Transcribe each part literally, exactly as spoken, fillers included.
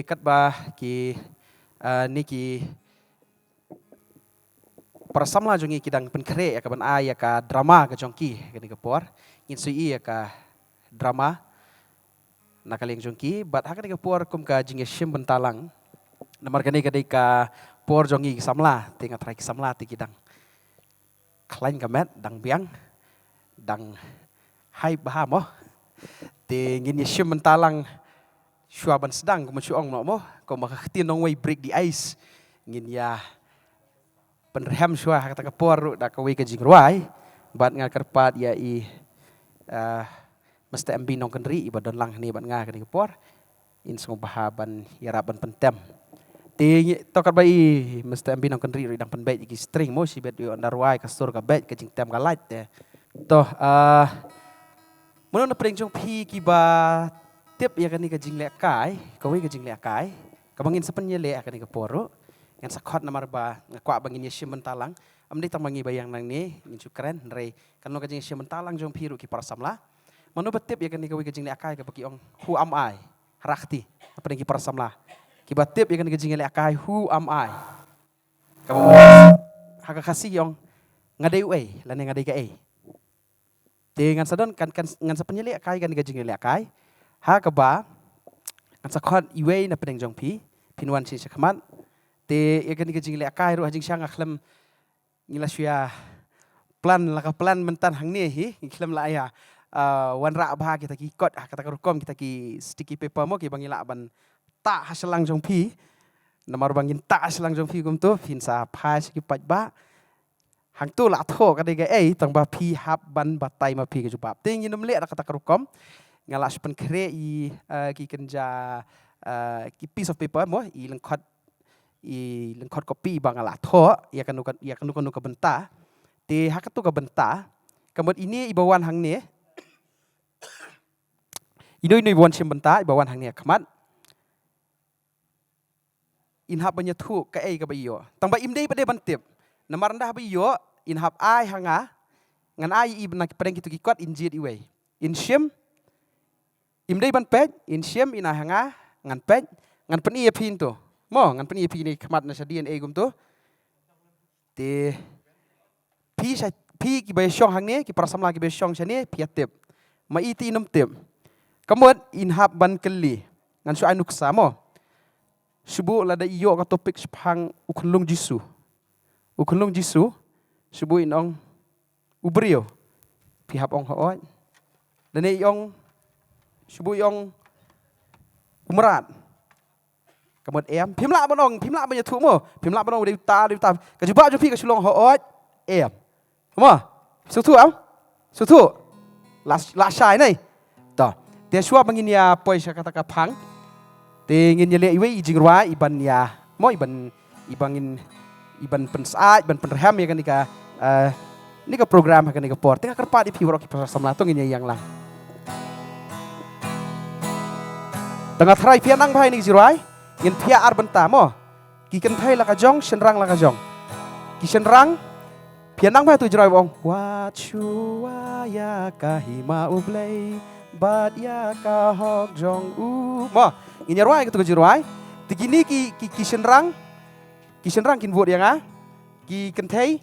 Katba ki, ah, ni ki para samla jong ngi ki dang pynkhreh ïa ka ban ai ïa ka drama ka jong ki, kane ka por ngin sa ïohi ïa ka drama na ka liang jong ki, bad ha kane ka por kum ka jingïashim bynta lang. Namar kane ka dei ka por jong ngi ki samla, te nga tharai ki samla te ki dang khlaiñ ka met, dang biang, dang hype bha mo. Te ngin ïashim bynta lang shuwa ban sdang, kumba shu ong mo, kumba ka ktien nongwei, break the ice. Ngin ïa pynrhem shuwa ha kata ka por ruh da kawei ka jingrwai. Bad nga kyrpad ïa i, ah, Mister M B Nongkynrih, iba don lang hangne bad nga kane ka por. In sngewbha ban ïarap ban pyntem. Te ngi, to katba i Mister M B Nongkynrih ruh i dang pynbeit ïa ki string mo, shibit ïoh nda rwai ka sur ka beit, ka jingtem ka lait te. To, ah, mano na pdeng jong phi kiba tip ïa kane ka jinglehkai, kawei ka jinglehkai kaba ngin sa pynïaleh ha kane ka por ruh. Ngan sa khot namar ba nga kwah ba ngin ïashim bynta lang. Ym dei tang ba ngi ba ïeng nangne ngin shu kren, hynrei kan long ka jingïashim bynta lang jong phi ruh ki para samla. Mano ba tip ïa kane kawei ka jinglehkai kaba ki ong Who Am I? Rakti, na pdeng ki para samla kiba tip ïa kane ka jinglehkai Who Am I? Kaba mut ha ka Khasi ki ong, nga dei uei lane nga dei kaei. Te ngan sa don kan, kan, ngan sa pynïalehkai kane ka jinglehkai ha kaba ngan sa khot iwei na pdeng jong phi, phin wan sha khmat. Te ïa kane ka jinglehkai ruh ha jingshisha nga khlem, ngi la shu ïa plan la ka plan mynta hangne hi, ngi khlem la ïa, ah, wanrah bha kita ki kot, ha kata ka rukom kita ki sticky paper mo, kiba ngi lah ban tah ha shyllangh jong phi. Namar ba ngin tah ha shyllangh jong phi kumto, phin sa phai sha ki paidbah. Hangto la thoh ka dei kaei, tang ba phi hap ban batai ma phi ka jubab. Te ngin ym leh da kata ka rukom. Nga la shu pynkhreh i, eh, ki kynja, eh, ki piece of paper mo, i lyngkhot, i lyngkhot kopi ba nga la thoh ïa kano ka, ïa kano kano ka bynta. Te ha kato ka bynta, ka mut ine iba wan hangne, ino ino iba wan shim bynta, iba wan hangne ha khmat, in hap ban ïathuh kaei kaba i ïoh. Tang ba im dei pat de ban tip. Namar ynda haba i ïoh, in hap ai ha nga, ngan ai i na pdeng kito ki kot, in jied iwei. In shim, im dei ban peit, in shim, in ai ha nga, ngan peit, ngan pyni ïa phi nto. Mo, ngan pyni ïa phi ne khmat na sha D N A kumto. Te phi sha, phi kiba ïashong hangne, ki para samla kiba ïashong shane, phi ïa tip. Ma i te in ym tip. Ka mut in hap ban kylli. Ngan shu ai nuksa mo. Shu buh lada i ïoh ka topic shaphang u khunlung Jisu. U khunlung Jisu. Shu buh in ong u briew. Phi hap ong hooid. Lane i ong, shu buh i ong u mrad. Ka mut em, phim lah ban ong, phim lah ban ïathuh mo, phim lah ban ong u dei uta, u dei uta. Ka jubab jong phi ka shu long hooid, em. Mo, sngewthuh em? Sngewthuh? Lah, lah shai nai. To. Te shuwa ba ngin ïa poi sha kata ka phang, te ngin ïaleh iwei i jingrwai iban ïa, mo, iban, iban ngin, iban pynsyaid, ban pynrhem ïa kane ka, eh, ne ka program ha kane ka por. Te nga kyrpad ïa phi baroh ki para samla, to ngin ïa ïeng lang. Te nga tharai phi ïa nang bha ïa ne ka jingrwai, ngin phi ïa ar bynta mo. Ki kynthei la ka jong, shynrang la ka jong. Ki shynrang, phi ïa nang bha ïa tu jingrwai ba ong, wat shuwa ïa ka hima U Blei bad ïa ka hok jong u. Mo, ngin ïa rwai ïa katu ka jingrwai. Te kine ki, ki, ki shynrang, ki shynrang kin bud ïa nga. Ki kynthei,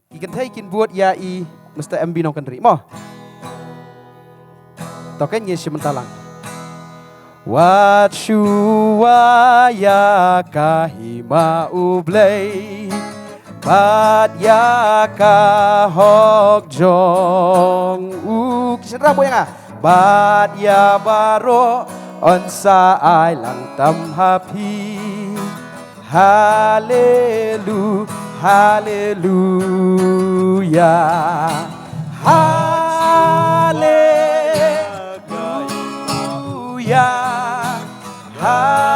ki kynthei kin bud ïa i Mister M B Nongkynrih mo. To kan ngi shim bynta lang. Wat shuwa ïa ka hima U Blei bad ïa ka hok jong u. Ki shynrang bud ïa nga. Bad ïa baroh yn sa ai lang tam ha phi. Hallelu-, hallelujah. Hallelujah. Hallelujah.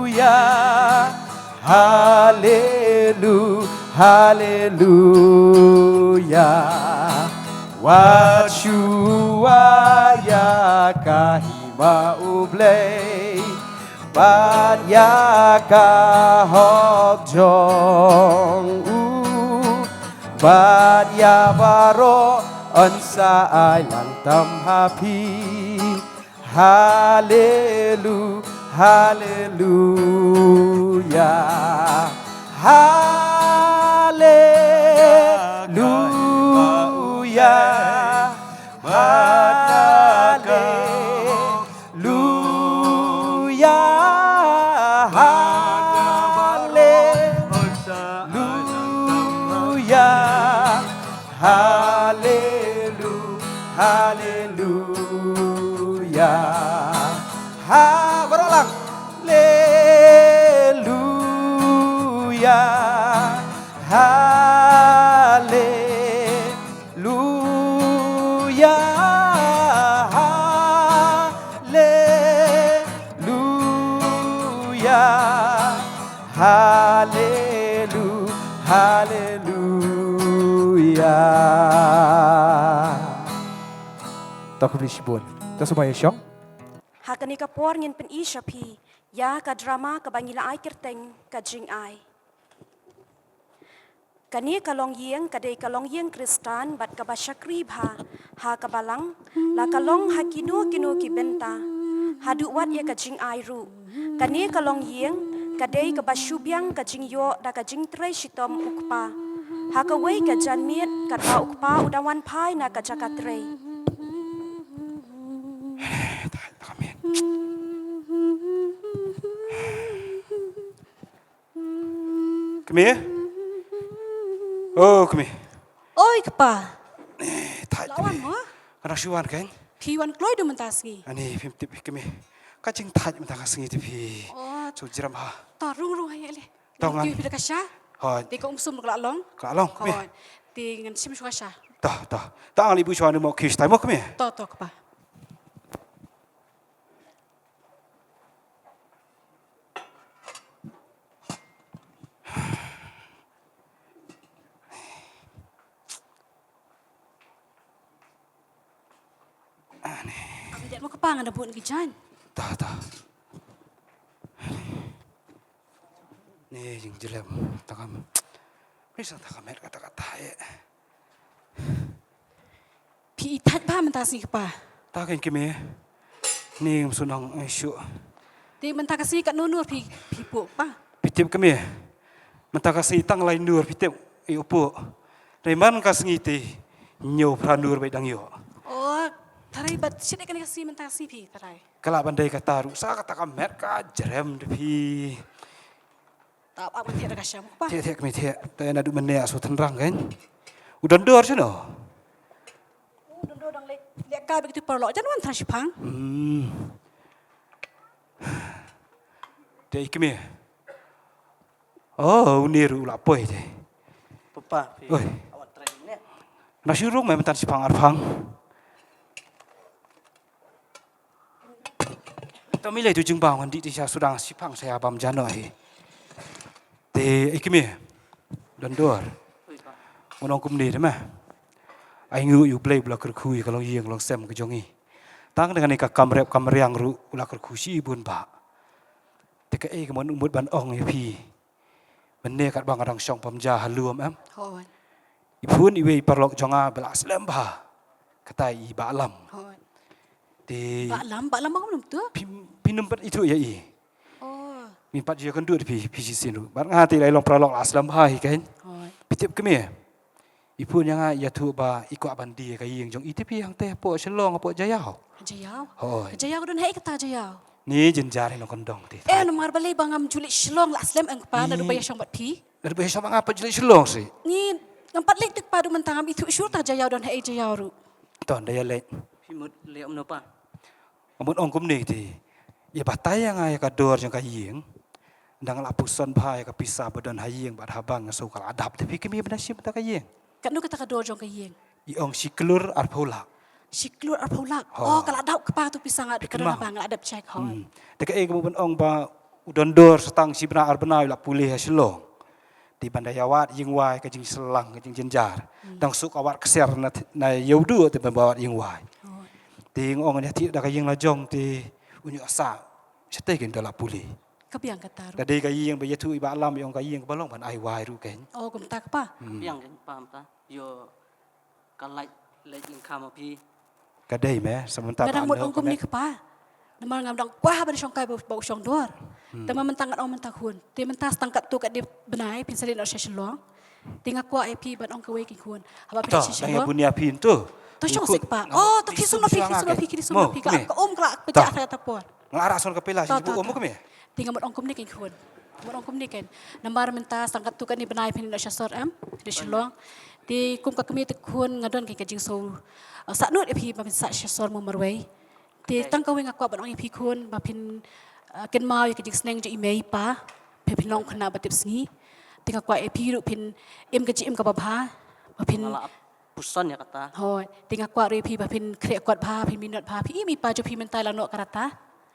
Hallelujah. Hallelu-, hallelujah. Wat shuwa ïa ka hima U Blei Bad ïa ka hok jong u, bad ïa baroh yn sa ai lang tam ha phi. Hallelu-, hallelujah. Hallelujah. Hallelujah. Hallelujah. Hallelu-, hallelujah. Ha, baroh lang. Hallelujah. Hallelujah. Hallelujah. Hallelu-, hallelujah. To khublei shibun. To sngewbha ïa shong. Ha kane ka por ngin pyni sha phi ïa ka drama kaba ngi la ai kyrteng Ka Jingai. Kane ka longïing ka dei ka longïing Khristan bad kaba shakri bha ha ka balang, la ka long ha kino kino ki bynta, haduh wat ïa ka jingai ruh. Kane ka longïing ka dei kaba shu biang ka jingïoh da ka jingtrei shitom u Kpa. Ha kawei ka janmiet katba u Kpa u dang wan phai na ka jaka trei. Kmie? Oh, kmie. Oi, Kpa. Eh, thait. La wan mo? Ka dang shu wan kein? Phi wan kloi de mynta sngi. Ani, phim tip kmie. Ka jingthait mynta ka sngi te phi. Oh. Shu jrem ha. To rung rung ha ïa le. To ngan. Phi da ka sha? Hooid. Te ka um sum ka la long. Ka la long, kmie. Hooid. Te ngan shim shuwa sha. To, to. To ngan leit buh shuwa nu mo ki stai mo, kmie. To, to, Kpa. Ani. Am dei mo Kpa, ngan da bun ki jan. Ta, ta. Ni jingjlem takam. Pisa takam met kata kata eh. Phi i thait bha mynta sngi Kpa. Ta kein kmie. Ni ngam sngewthuh shuh. Te mynta ka sngi katno nur phi, phi puh Kpa? Phi tip kmie. Mynta ka sngi tang lai nur phi tip ïa u puh. Dei man ka sngi te hynñiew phra nur beit dang ïoh. Oh, tharai bad shit kane ka sngi mynta ka sngi phi tharai. Ka lah ban dei kata ruh sa kata ka met ka jrem de phi. Tap ap thiah da ka sham Kpa. Thiah thiah kmie thiah. Te naduh mynne ah shu tynrang kein. U don dor shano? U don dor dang leh leh kai bad kitu paralok jan wan thrang shipang. Hmm. Te i kmie. Oh, une ruh u la poi te. Papa, phi. Oi. Awan trai ne. Na shu rung me mynta shipang arphang. Te mi lei tu jingbam ngan dih te sha sudang shipang sha ïa bam jano hi. Te i kmie. Don dor. Oi, Pa. Ngan ong kumne te ma. Ai nguh ïa U Blei ba la kyrkhu ïa ka longïing longsem ka jong ngi. Tang da kane ka kam rep kam riang ruh u la kyrkhu shibun ba. Te kaei ka mon mut ban ong ïa phi. Mynne katba nga dang shong pamja ha lum em. Hooid. I phone iwei i paralok jong nga ba la slem bha. Kata i Bah Lam. Hooid. Te Bah Lam, Bah Lam ba kumno tu? Phi, phi nym pat ithuh ïa i. Oh. Ngim pat ju ïakynduh phi, phi shisien ruh. Bad nga te la i long paralok la slem bha hi kein. Hooid. Phi tip kmie. I phone ïa nga ïathuh ba i kwah ban die ka ïing jong i te phi hangte hapoh Shillong hapoh Jaiaw. Jaiaw? Hooid. Jaiaw don haei kata Jaiaw? Ni jynjar hi nongkyndong te. Eh, namar balei ba ngam ju leit Shillong la slem eng Kpa naduh ba ïa shong bad phi. Naduh ba ïa shong bad nga pat ju leit Shillong seh. Ni ngam pat leit te Kpa, naduh mynta ngam ithuh shuh ta Jaiaw don haei Jaiaw ruh. To nda ïa leit. Phi mut leit kumno Pa? Nga mut ong kumne te. Ïa batai ïa nga ïa ka dor jong ka ïing. Dang la puson bha ïa ka pisa ba don ha ïing bad ha bank nga sngew ka la dap te phi kmie ba na shim ta ka ïing. Katno kata ka dor jong ka ïing? I ong shi klur arphew lak. Shi klur arphew lak. Ho. Oh, ka la dap Kpa tu pisa nga ka don ha bank nga la dep check ho. Hmm. Te kaei ka mut ban ong ba u don dor sa tang shi bnai ar bnai u la pule ha Shillong. Te ban da ïa wad ïing wai ka jingshlang ka jingjynjar. Hmm. Dang suk ka wad ksiar na, na ïew duh te ban wad ïing wai. Oh. Te nga ong ïa thiah da ka ïing la jong te u ñiuh sah. Shatei kein da la pule. Ka biang kata ruh. Ka dei ka ïing ba ïathuh i Bah Lam, ïong ka ïing ba long ban ai wai ruh kein. Oh, kumta kpa. Hmm. Biang kein kpa mynta. Ïoh ka lait, lait lyngkha ma phi. Ka dei me, sa mynta. Nga dang mut ong kumne kpa. Namar ngam dang kwah ban shongkai ba, ba u shong dor. Hmm. Te ma mynta ngan ong mynta khun. Te mynta tang katto katne bnai phin sa leit noh sha Shillong. Te nga kwah ïa phi ban ong kawei ki khun. Haba phi leit sha Shillong. To, tang ïa bun ïa phi tu. To shong sik pa. Oh, to khie sum na phi, khie sum na phi, khie sum na phi. Ka, ka um ka la pynjah sa ta por. Nga la rah son ka pela shi bu um kumne. Te nga mut ong kumne kein khun. Nga mut ong kumne kein. Namar mynta tang katto katne bnai phin leit noh sha sor em, leit Shillong. Te kum ka kmie te khun nga don kein ka jingsngew, uh, sahnud ïa phi ba phin sah sha sor mo marwei. Te tang kawei nga kwah ban ong ïa phi khun ba phin, uh, kynmaw ïa ka jingsneng jong i mei i pa. Phi phin long khynnah ba tip sngi. Te nga kwah ïa phi ruh phin im ka jingim kaba bha. Ba phin Nga la ap puson ïa kata. Hooid, te nga kwah ruh ïa phi ba phin khreh kot bha, phin minot bha, phi im i pa jong phi mynta la noh ka rta.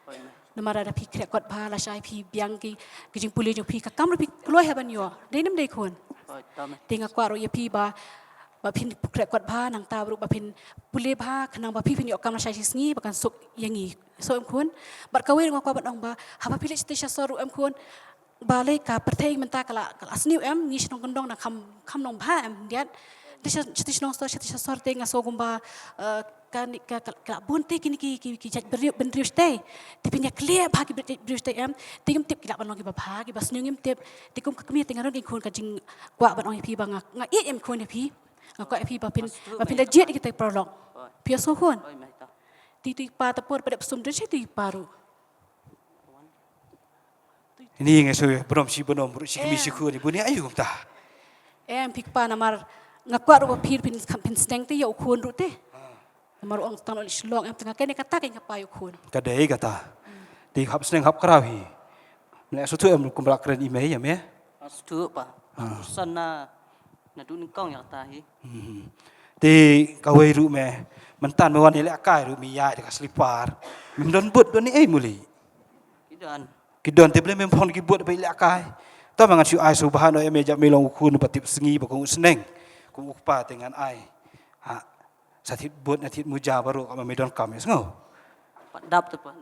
Hooid, mei. Namar lada phi khreh kot bha lashai phi biang ki, ki jingpule jong phi, ka kam ruh phi kloi ha ban ïoh. Dei ne ym dei khun? Hooid, to mei. Te nga kwah ruh ïa phi ba, ba phin khreh kot bha, nangta ruh ba phin pule bha, khnang ba phi phin ïoh kam lashai shi sngi ba kan suk ïa ngi. So em khun. Bad kawei ruh nga kwah ban ong ba haba phi leit shatei sha sor ruh em khun, balei ka pyrthei mynta ka la, ka la sniew em, ngi shnong kyndong dang kham, kham long bha em, diat. Te sha, shatei shnong sor, shatei sha sor te nga sngew kumba, eh, kane ka, ka, ka la bun te kine ki, ki, ki jait bynriew, bynriew shatei. Te phin ïakhleh bha ki jait bynriew shatei em. Te ngim tip ki lah ban long kiba bha, kiba sniew ngim tip. Te kum ka kmie te nga don kein khun ka jingkwah ban ong ïa phi ba nga, nga ïeit em khun ïa phi. Nga kwah ïa phi ba phin, ba phin da jied ïa kita ki paralok. Phi ïohsngew khun? Te tu i pa ta por pat dep sum dun shi tu i pa ruh. Ini ngi shu burom shi burom ruh shi kmie shi khun ni bun ïa aïu kumta. Em phi kpa namar nga kwah ruh ba phi phin, phin sneng te ïa u khun ruh te. Namar ong tang leit Shillong em te nga kane kata kein ka pa ïa u khun. Ka dei kata. Te hap sneng hap kraw hi. Mlei suthu em kumba la kren i mei ïa me. Suthu pa. San na Naduh nyngkong ïa kata hi. Hmm. Te kawei ruh me, mynta me wan ïalehkai ruh me ïaid da ka slipar. Mem don boot don ei muli. Ki don. Ki don te balei mem phong ki boot ba ïalehkai. To me ngan shu ai sngewbha noh ïa me jait me long u khun ba tip sngi ba kum u sneng. Kum u kpa te ngan ai. Ha. Sa thied boot na thied muja baroh kaba me donkam ïa sngew. Pat dap te pat.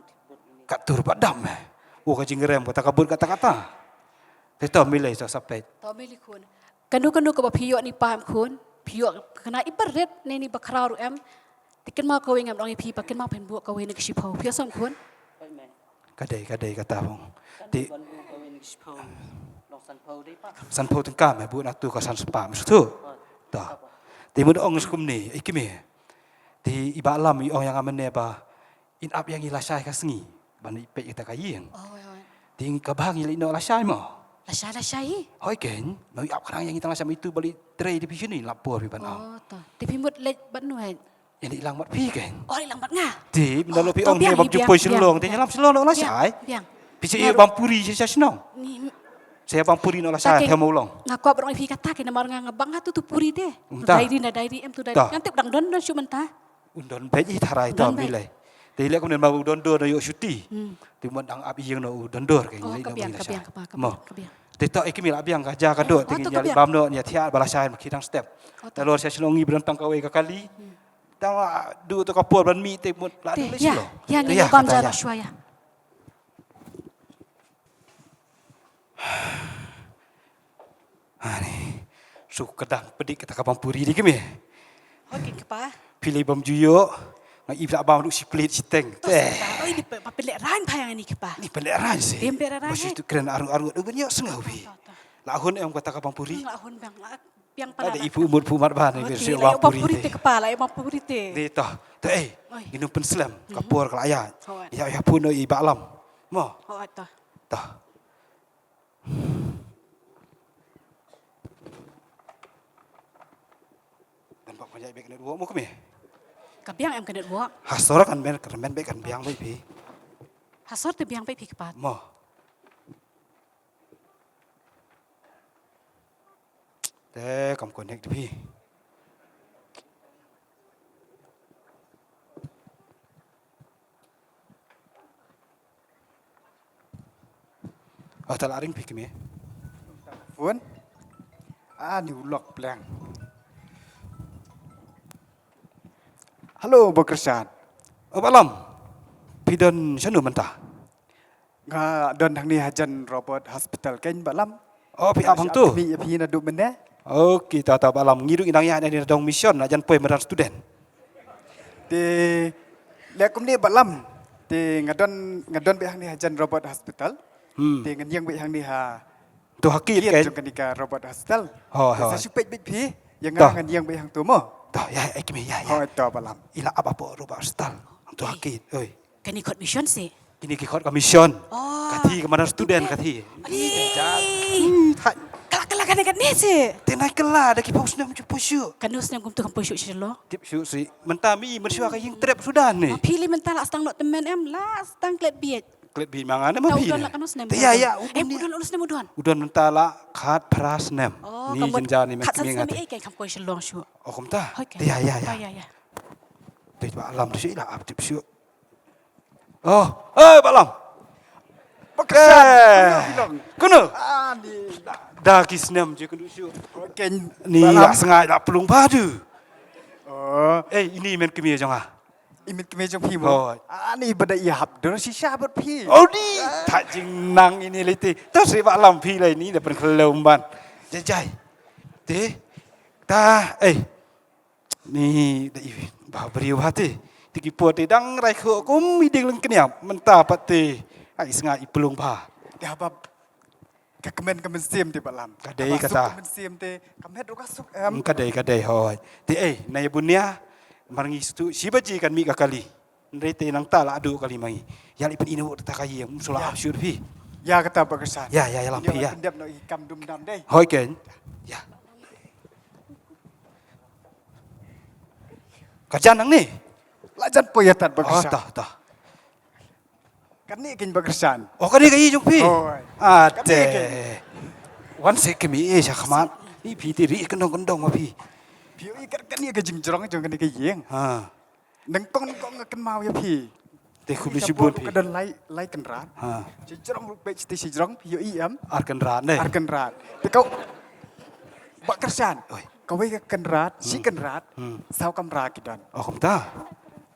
Katto pat dap me. Oh ka jingrem kata ka boot kata kata. Te to me lei sa sa peit. To me lei khun. Kano kano kaba phi ïoh na i pa em khun. Phi ïoh kane i barit ne i bakhraw ruh em. Te kynmaw kawei ngam ong ïa phi ba kynmaw phin buh kawei na ka shiphew. Phi ïohsngew khun. Ka dei, ka dei kata bong. Te sanphew tyngka me buh na tu ka san spah me suthu. To. Te mut ong skumne, i kmie. Te i Bah Lam i ong ïa nga mynne ba in ap ïa ngi lashai ka sngi ban i peit ïa kata ka ïing. Te kaba ngi leit noh lashai mo. Lashai, lashai. Hooid kein, mo i ap khnang ïa ngi tang lashai mo itu ba leit trei te phi shini lap por phi ban ap. Oh, to. Te phi mut leit bad no hooid. Ïa ni lang bad phi kein. Oh, i lang bad nga. Te mynta lo phi ong ne bam ju poi Shillong te ïalam Shillong noh lashai. Phi sa ïa bam puri sha shnong. Sa ïa bam puri noh lashai te mo long. Nga kwah ban ong ïa phi kata kein namar nga nga bang ha tu tu puri te. Tu diary na diary em tu diary. Ngan tip dang don don shu mynta. Un don beit i tharai to mi lei. Te leh kumne ma u don dor na ïoh shuti. Te mon dang ap ïing no u don dor kein lei. Ka biang, ka biang, ka biang. Te to i kmie la biang ka ja ka dor te ngi ïa bam no ïa thiah ba lashai ma ki dang step. Te lor sha Shillong ngi bron tang kawei ka kali. Tang la du to ka por ban mih te mut la du lei Shillong. Ïa ngi bam ja la shwa ïa. Ani, shu ka dang pyndik kata ka bam puri di kmie. Hooid kein kpa. Phi lei bam ju ïoh, nga ïoh la bam ruh shi plit shi teng. Te. Oi, ni pa pynleh rang pha ïa ni kpa. Ni pynleh rang shi. Ni pynleh rang. Ba shi tu kren aru aru du ban ïoh sngew phi. La hun em kata ka bam puri. La hun bang la biang pa. Ada ipu umur pu mat ban ni shi bam puri te kpa la bam puri te. Ni to. Te eh. Ngi num pynslem ka por ka la ïa. Ïa ïa pu no i Bah Lam. Mo. Hooid to. To. Dan bak panjai bek network mo kmie. Ka biang em ka network. Ha sor kan ben kan ben bek kan biang bek phi. Ha sor te biang bek phi kpa. Mo. Te kam connect phi. Oh, ta la ring phi kmie. Phone? Ah, ni u lok pleng. Hello, Bah Kyrshan. Oh, Bah Lam. Phi don shano mynta? Nga don hangne hajan Robert Hospital kein Bah Lam. Oh, phi ap hangtu? Phi, phi naduh mynne? Okay, ta ta Bah Lam. Ngi ruh ngi dang ïa na dong mission na jan poi madan student. Te leh kumne Bah Lam. Te nga don, nga don beit hangne hajan Robert Hospital. Hmm. Te ngan ïeng beit hangne ha. To ha kit kein. Jong kane ka Robert Hospital. Ho, ho. Sa shu peit beit phi. Ïa nga ngan ïeng beit hangtu mo. To, ïa, eh, kmie, ïa, ïa. Ho, to Bah Lam. I la ap hapoh Robert Hospital. Hangtu ha kit, oi. Kane khot mission seh. Kine ki khot ka mission. Oh. Kathi ka madan student kathi. Ani. Hmm, thait. Kala kala kane kane seh. Te nai kala da ki poi snem ju poi shuh. Kano snem kumtu kam poi shuh shuh lo. Tip shuh sih. Mynta mi mynshuwa ka ïing trep suda ne. Ma phi lei mynta la stang noh tymmen em, la stang klet biej. Klet biej ma nga ne ma phi. Udon la kano snem. Te ïa ïa. Em, udon la kano snem udon. Udon mynta la khatphra snem. Oh, ni jinjar ni ma kmie nga te. Ei, kam poi shuh long shuh. Oh, kumta. Te ïa ïa ïa. Ïa ïa. Te Bah Lam te shuh la ap tip shuh. Oh, eh, Bah Lam. Baksan. Kuno. Da ki snem je kuno shu. Ni la sngai la plung badu. Oh. Eh, ini men kmie jong nga. Imen kmie jong phi mo. Ani bada i hap dur shisha bad phi. Oh, ni. Ta jingnang ini liti. Ta sri Bah Lam phi lai ni da pen khlem ban. Jai jai. Te. Ta, eh. Ni da i ba briew ha te. Te ki por te dang rai kho kum i ding leng kniap. Mynta pat te. Ai snga i plung ba. Te haba ka kmen ka mynsiem te Bah Lam. Ka dei kata. Ka mynsiem te ka met ruh ka suk em. Ka dei ka dei hoi. Te ei na ïa bunia mar ngi stu shi baji kan mih ka kali. Nrei te nangta la adu kali ma ngi. Ïa li pyn ino ta ka ïing sula ap shu phi. Ïa kata Bah Kyrsan. Ïa ïa ïa Lam phi ïa. Pyndep noh i kam dum dam dei. Hoi ken. Ïa. Ka jan nang ni. La jan poi ïa tat Bah Kyrsan. Oh, tah tah. Kane ken Bah Kyrsan. Oh, kane ka ïing jong phi. Hoi. Ate. Wan se kmie sha khmat. Ni phi te ri kendong kendong ma phi. Phi ïohi kane ka jingjrong jong kane ka ïing. Ha. Nyngkong nyngkong nga kynmaw ïa phi. Te khublei shibun phi. Ka don lai lai kynrad. Ha. Shi jrong ruh peit te shi jrong phi ïohi em. Ar kynrad ne. Ar kynrad. Te kau Bah Kyrsan. Oi. Kawei ka kynrad, shi kynrad, saw kamra ki don. Oh, kumta.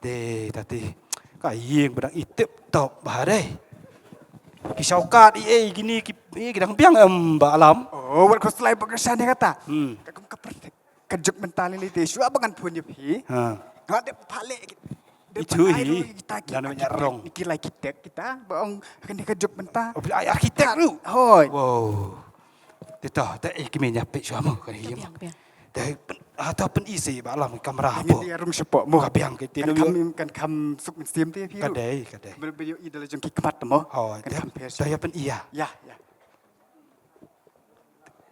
Te ta te ka ïing ba dang i tip top ba dei. Ki shawkat i ei kine ki ei ki dang biang em Bah Lam. Oh, wat khuslai Bah Kyrsan ïa kata. Ka kum ka perfect. Ka juk mynta lei lei te shuwa ba ngan phone ïa phi. Ha. Nga dep pha leh. Itu hi. Kita ki architect kita ba ong kane ka juk mynta. Oh, phi architect ruh. Hoi. Wow. Te to, te eh kmie ïa peit shuwa mo kane ïa mo. Te ha to pyn-i se Bah Lam kamra hapoh. Ïa rung shapoh mo. Ka biang ke te kan kham suk mynsiem te phi ruh. Ka dei ka dei. Ba ïohi da la jong ki khmat mo. Hoi. Kan kham pher. Te ïa pyn-i ïa. Ïa ïa.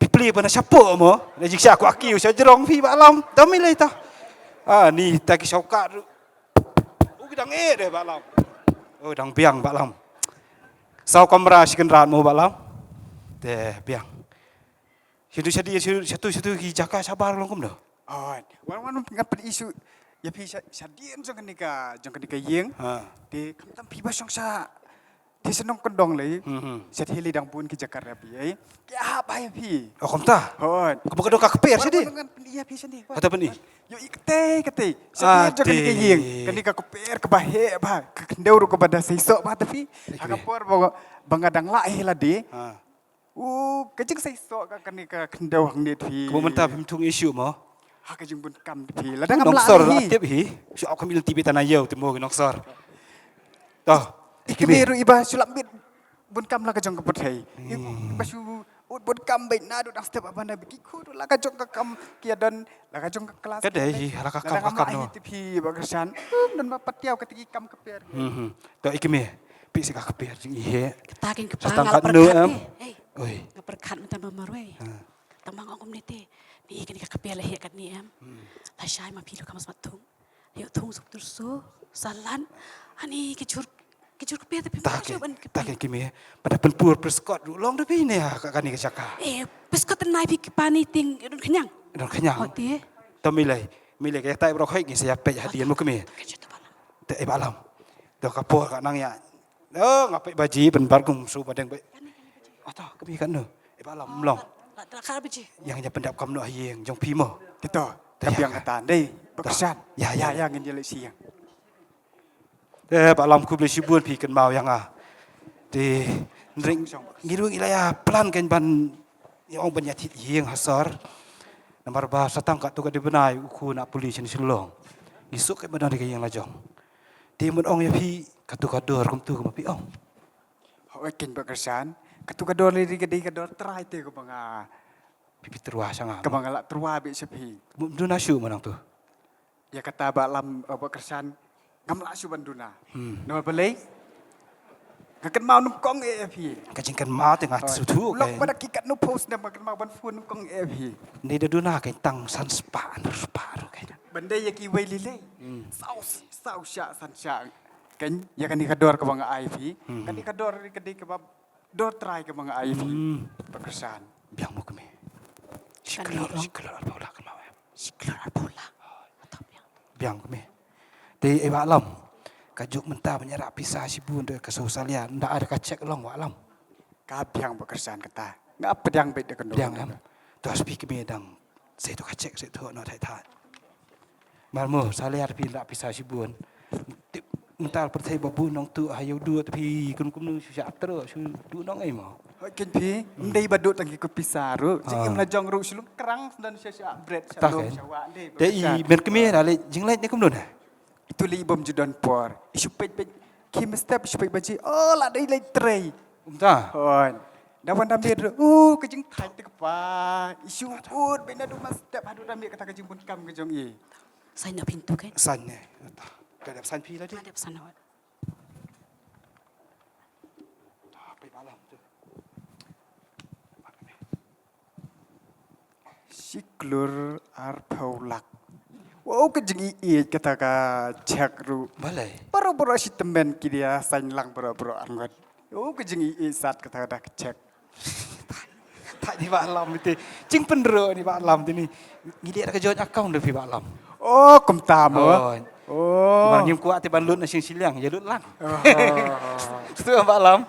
Phi plie ba na shapoh mo, na jingshisha ko aki u sha jrong phi Bah Lam. Dam i lei ta. Ah, ni ta ki shawkat ruh. U ki dang eh deh Bah Lam. Oh, dang biang Bah Lam. Saw kamra shi kynrad mo Bah Lam. Te biang. Sha tu sha di sha tu sha tu ki jaka shabar long kumno. Oh, wan wan nga pyn-i shuh ïa phi sha, sha dien jong kane ka, jong kane ka ïing. Ha. Te khamtam phi ba shong sha Te shnong kyndong lei. Hmm, hmm. Sha thili dang bun ki jaka rep ei. Ki hap ïa phi. Oh, kumta. Hon. Kumba ka dong ka kper sha di. Wan, wan, wan, pyn-i ïa phi sha di. Wan. Hata pyn-i. Ïohi kata kata. Sha di jong kane ka ïing. Kane ka kper kaba heh ba. Ka khyndew ruh kaba da seisoh ba ta phi. Ha ka por ba, ba nga dang lah hi lade. Ha. U, ka jingseisoh ka kane ka khyndew hangne phi. Kumba mynta phim thung issue mo. Ha ka jingbun kam phi. Lada ngam lah hi. Nongsor la tip hi. Shu ap kam il T V tana ïew te mo ki nongsor. To. I kmie ruh iba shu lap bit bun kam la ka jong ka pyrthei. Iba shu ut bun kam beit naduh dang step aba na biki khut la ka jong ka kam ki ïa don la ka jong ka klas. Ka dei hi la ka kam ka kam no. Te phi Bah Kyrsan. Don ba pat ïa ka tiki kam ka per. To i kmie. Phi sa ka kper jong i he. Kata kin kpa ngal pyrkhat. Oi. Nga pyrkhat mynta ba marwei. Tang ba nga ong kumne te. Ni kane ka kper la heh katne em. La shai ma phi lo ka mas mat thung. Heh thung suk tur su. Salan. Ani ki jhur ki jhur kper te phi. Ta ke ta ke kmie. Pada pynpur preskot ruh long te phi ne ka kane ka jaka. Eh preskot te nai phi ki pani ting don khñiang. Don khñiang. Hote. To milai milai ka tai bro khoi ngi sa ïa peit hadien mo kmie. Te eh Bah Lam. To ka por ka nang ïa Oh, nga peit baji pynbar kum su badeng peit. Ata kami kan no. Eh, ba lam long. Yang nya pyndap kam no ha ïing jong phi mo. Tito. Ka biang kata dei. Baksan. Ya, ya, ya ngin ïa leit sha ïing. Eh, ba lam khublei shibun phi kynmaw ïa nga. Te ngi ruh ngi la ïa plan kein ban ïa ong ban ïa thied ïing ha sor. Namar ba sa tang katto katne bnai u khun u la pule sha Shillong. Ngi suk kein ban don ka ïing la jong. Te mut ong ïa phi katto ka dor kumto kumba phi ong. Hooid kein Bah Kyrshan, katto ka dor lei ka dei ka dor trai te kaba nga phi phi tyrwa sha nga. Kaba nga la tyrwa beit sha phi. Mut duna shuh mynta to. Ïa kata Bah Lam, eh, Bah Kyrshan, ngam lah shuh ban duna. Hmm. Namar balei? Nga kynmaw nyngkong eh ïa phi. Ka jingkynmaw te nga shu thuh. Lok ba da ki katno post ne nga kynmaw ban phone nyngkong eh ïa phi. Ni da duna kein tang san spah, hynriew spah ruh kein. Ban dei ïa kiwei lei lei. Hmm. Saw, saw shah, san shah. Kein ïa kane ka dor kaba nga ai phi. Hmm. Kane ka dor ka dei kaba dor trai kaba nga ai phi. Hmm. Bah Kyrshan. Biang mo kmie. Shi klur, shi klur arphew lak kynmaw em. Shi klur arphew lak. Biang kmie. Te eh Bah Lam. Kajuh mynta ban ïarap pisa shibun te ka shu salia. Nda ai ka check long Bah Lam. Ka biang Bah Kyrshan kata. Nga pdiang beit da ka dor. Biang em. To shu phi kmie dang. Sa ïoh ka check sa ïoh noh thait thait. Mar mo salia phi la pisa shibun. Tip mynta pyrthei ba bun nongtuh ha ïew duh te phi kum kumno shu sha tro shu duh nong ei mo. Hooid kein phi, ym dei ba duh tang ki kot pisa ruh. Jingim la jong ruh shu lung krang sdang sha sha bret sha lum sha wah dei. Te i men kmie la leh jingleh ne kumno ne. Itu lei bym ju don por. I shu peit peit. Khie mynstep i shu peit ba ji. Oh la dei leit trei. Kumta. Hooid. Da wan da miet ruh. Uh ka jingthait te kpa. I shu ut beit naduh mynstep haduh da miet kata ka jingbun kam ka jong i. Sain na pintu kan? Sain ne. Da dep sain phi la di. Da dep sain awat. Peit Bah Lam tu. Shi klur arphew lak. Wow ka jingïeit kata ka check ruh. Balei? Baroh baroh shi tymmen ki dia sain lang baroh baroh arngut. Wow ka jingïeit sat kata ka check. Thait ni Bah Lam ite. Jingpynroi ni Bah Lam te ni. Ngi leh da ka joint account da phi Bah Lam. Oh kumta mo. Oh. Ngim kwah te ban lut na shing shiliang ïa lut lang. Sngewthuh Bah Lam.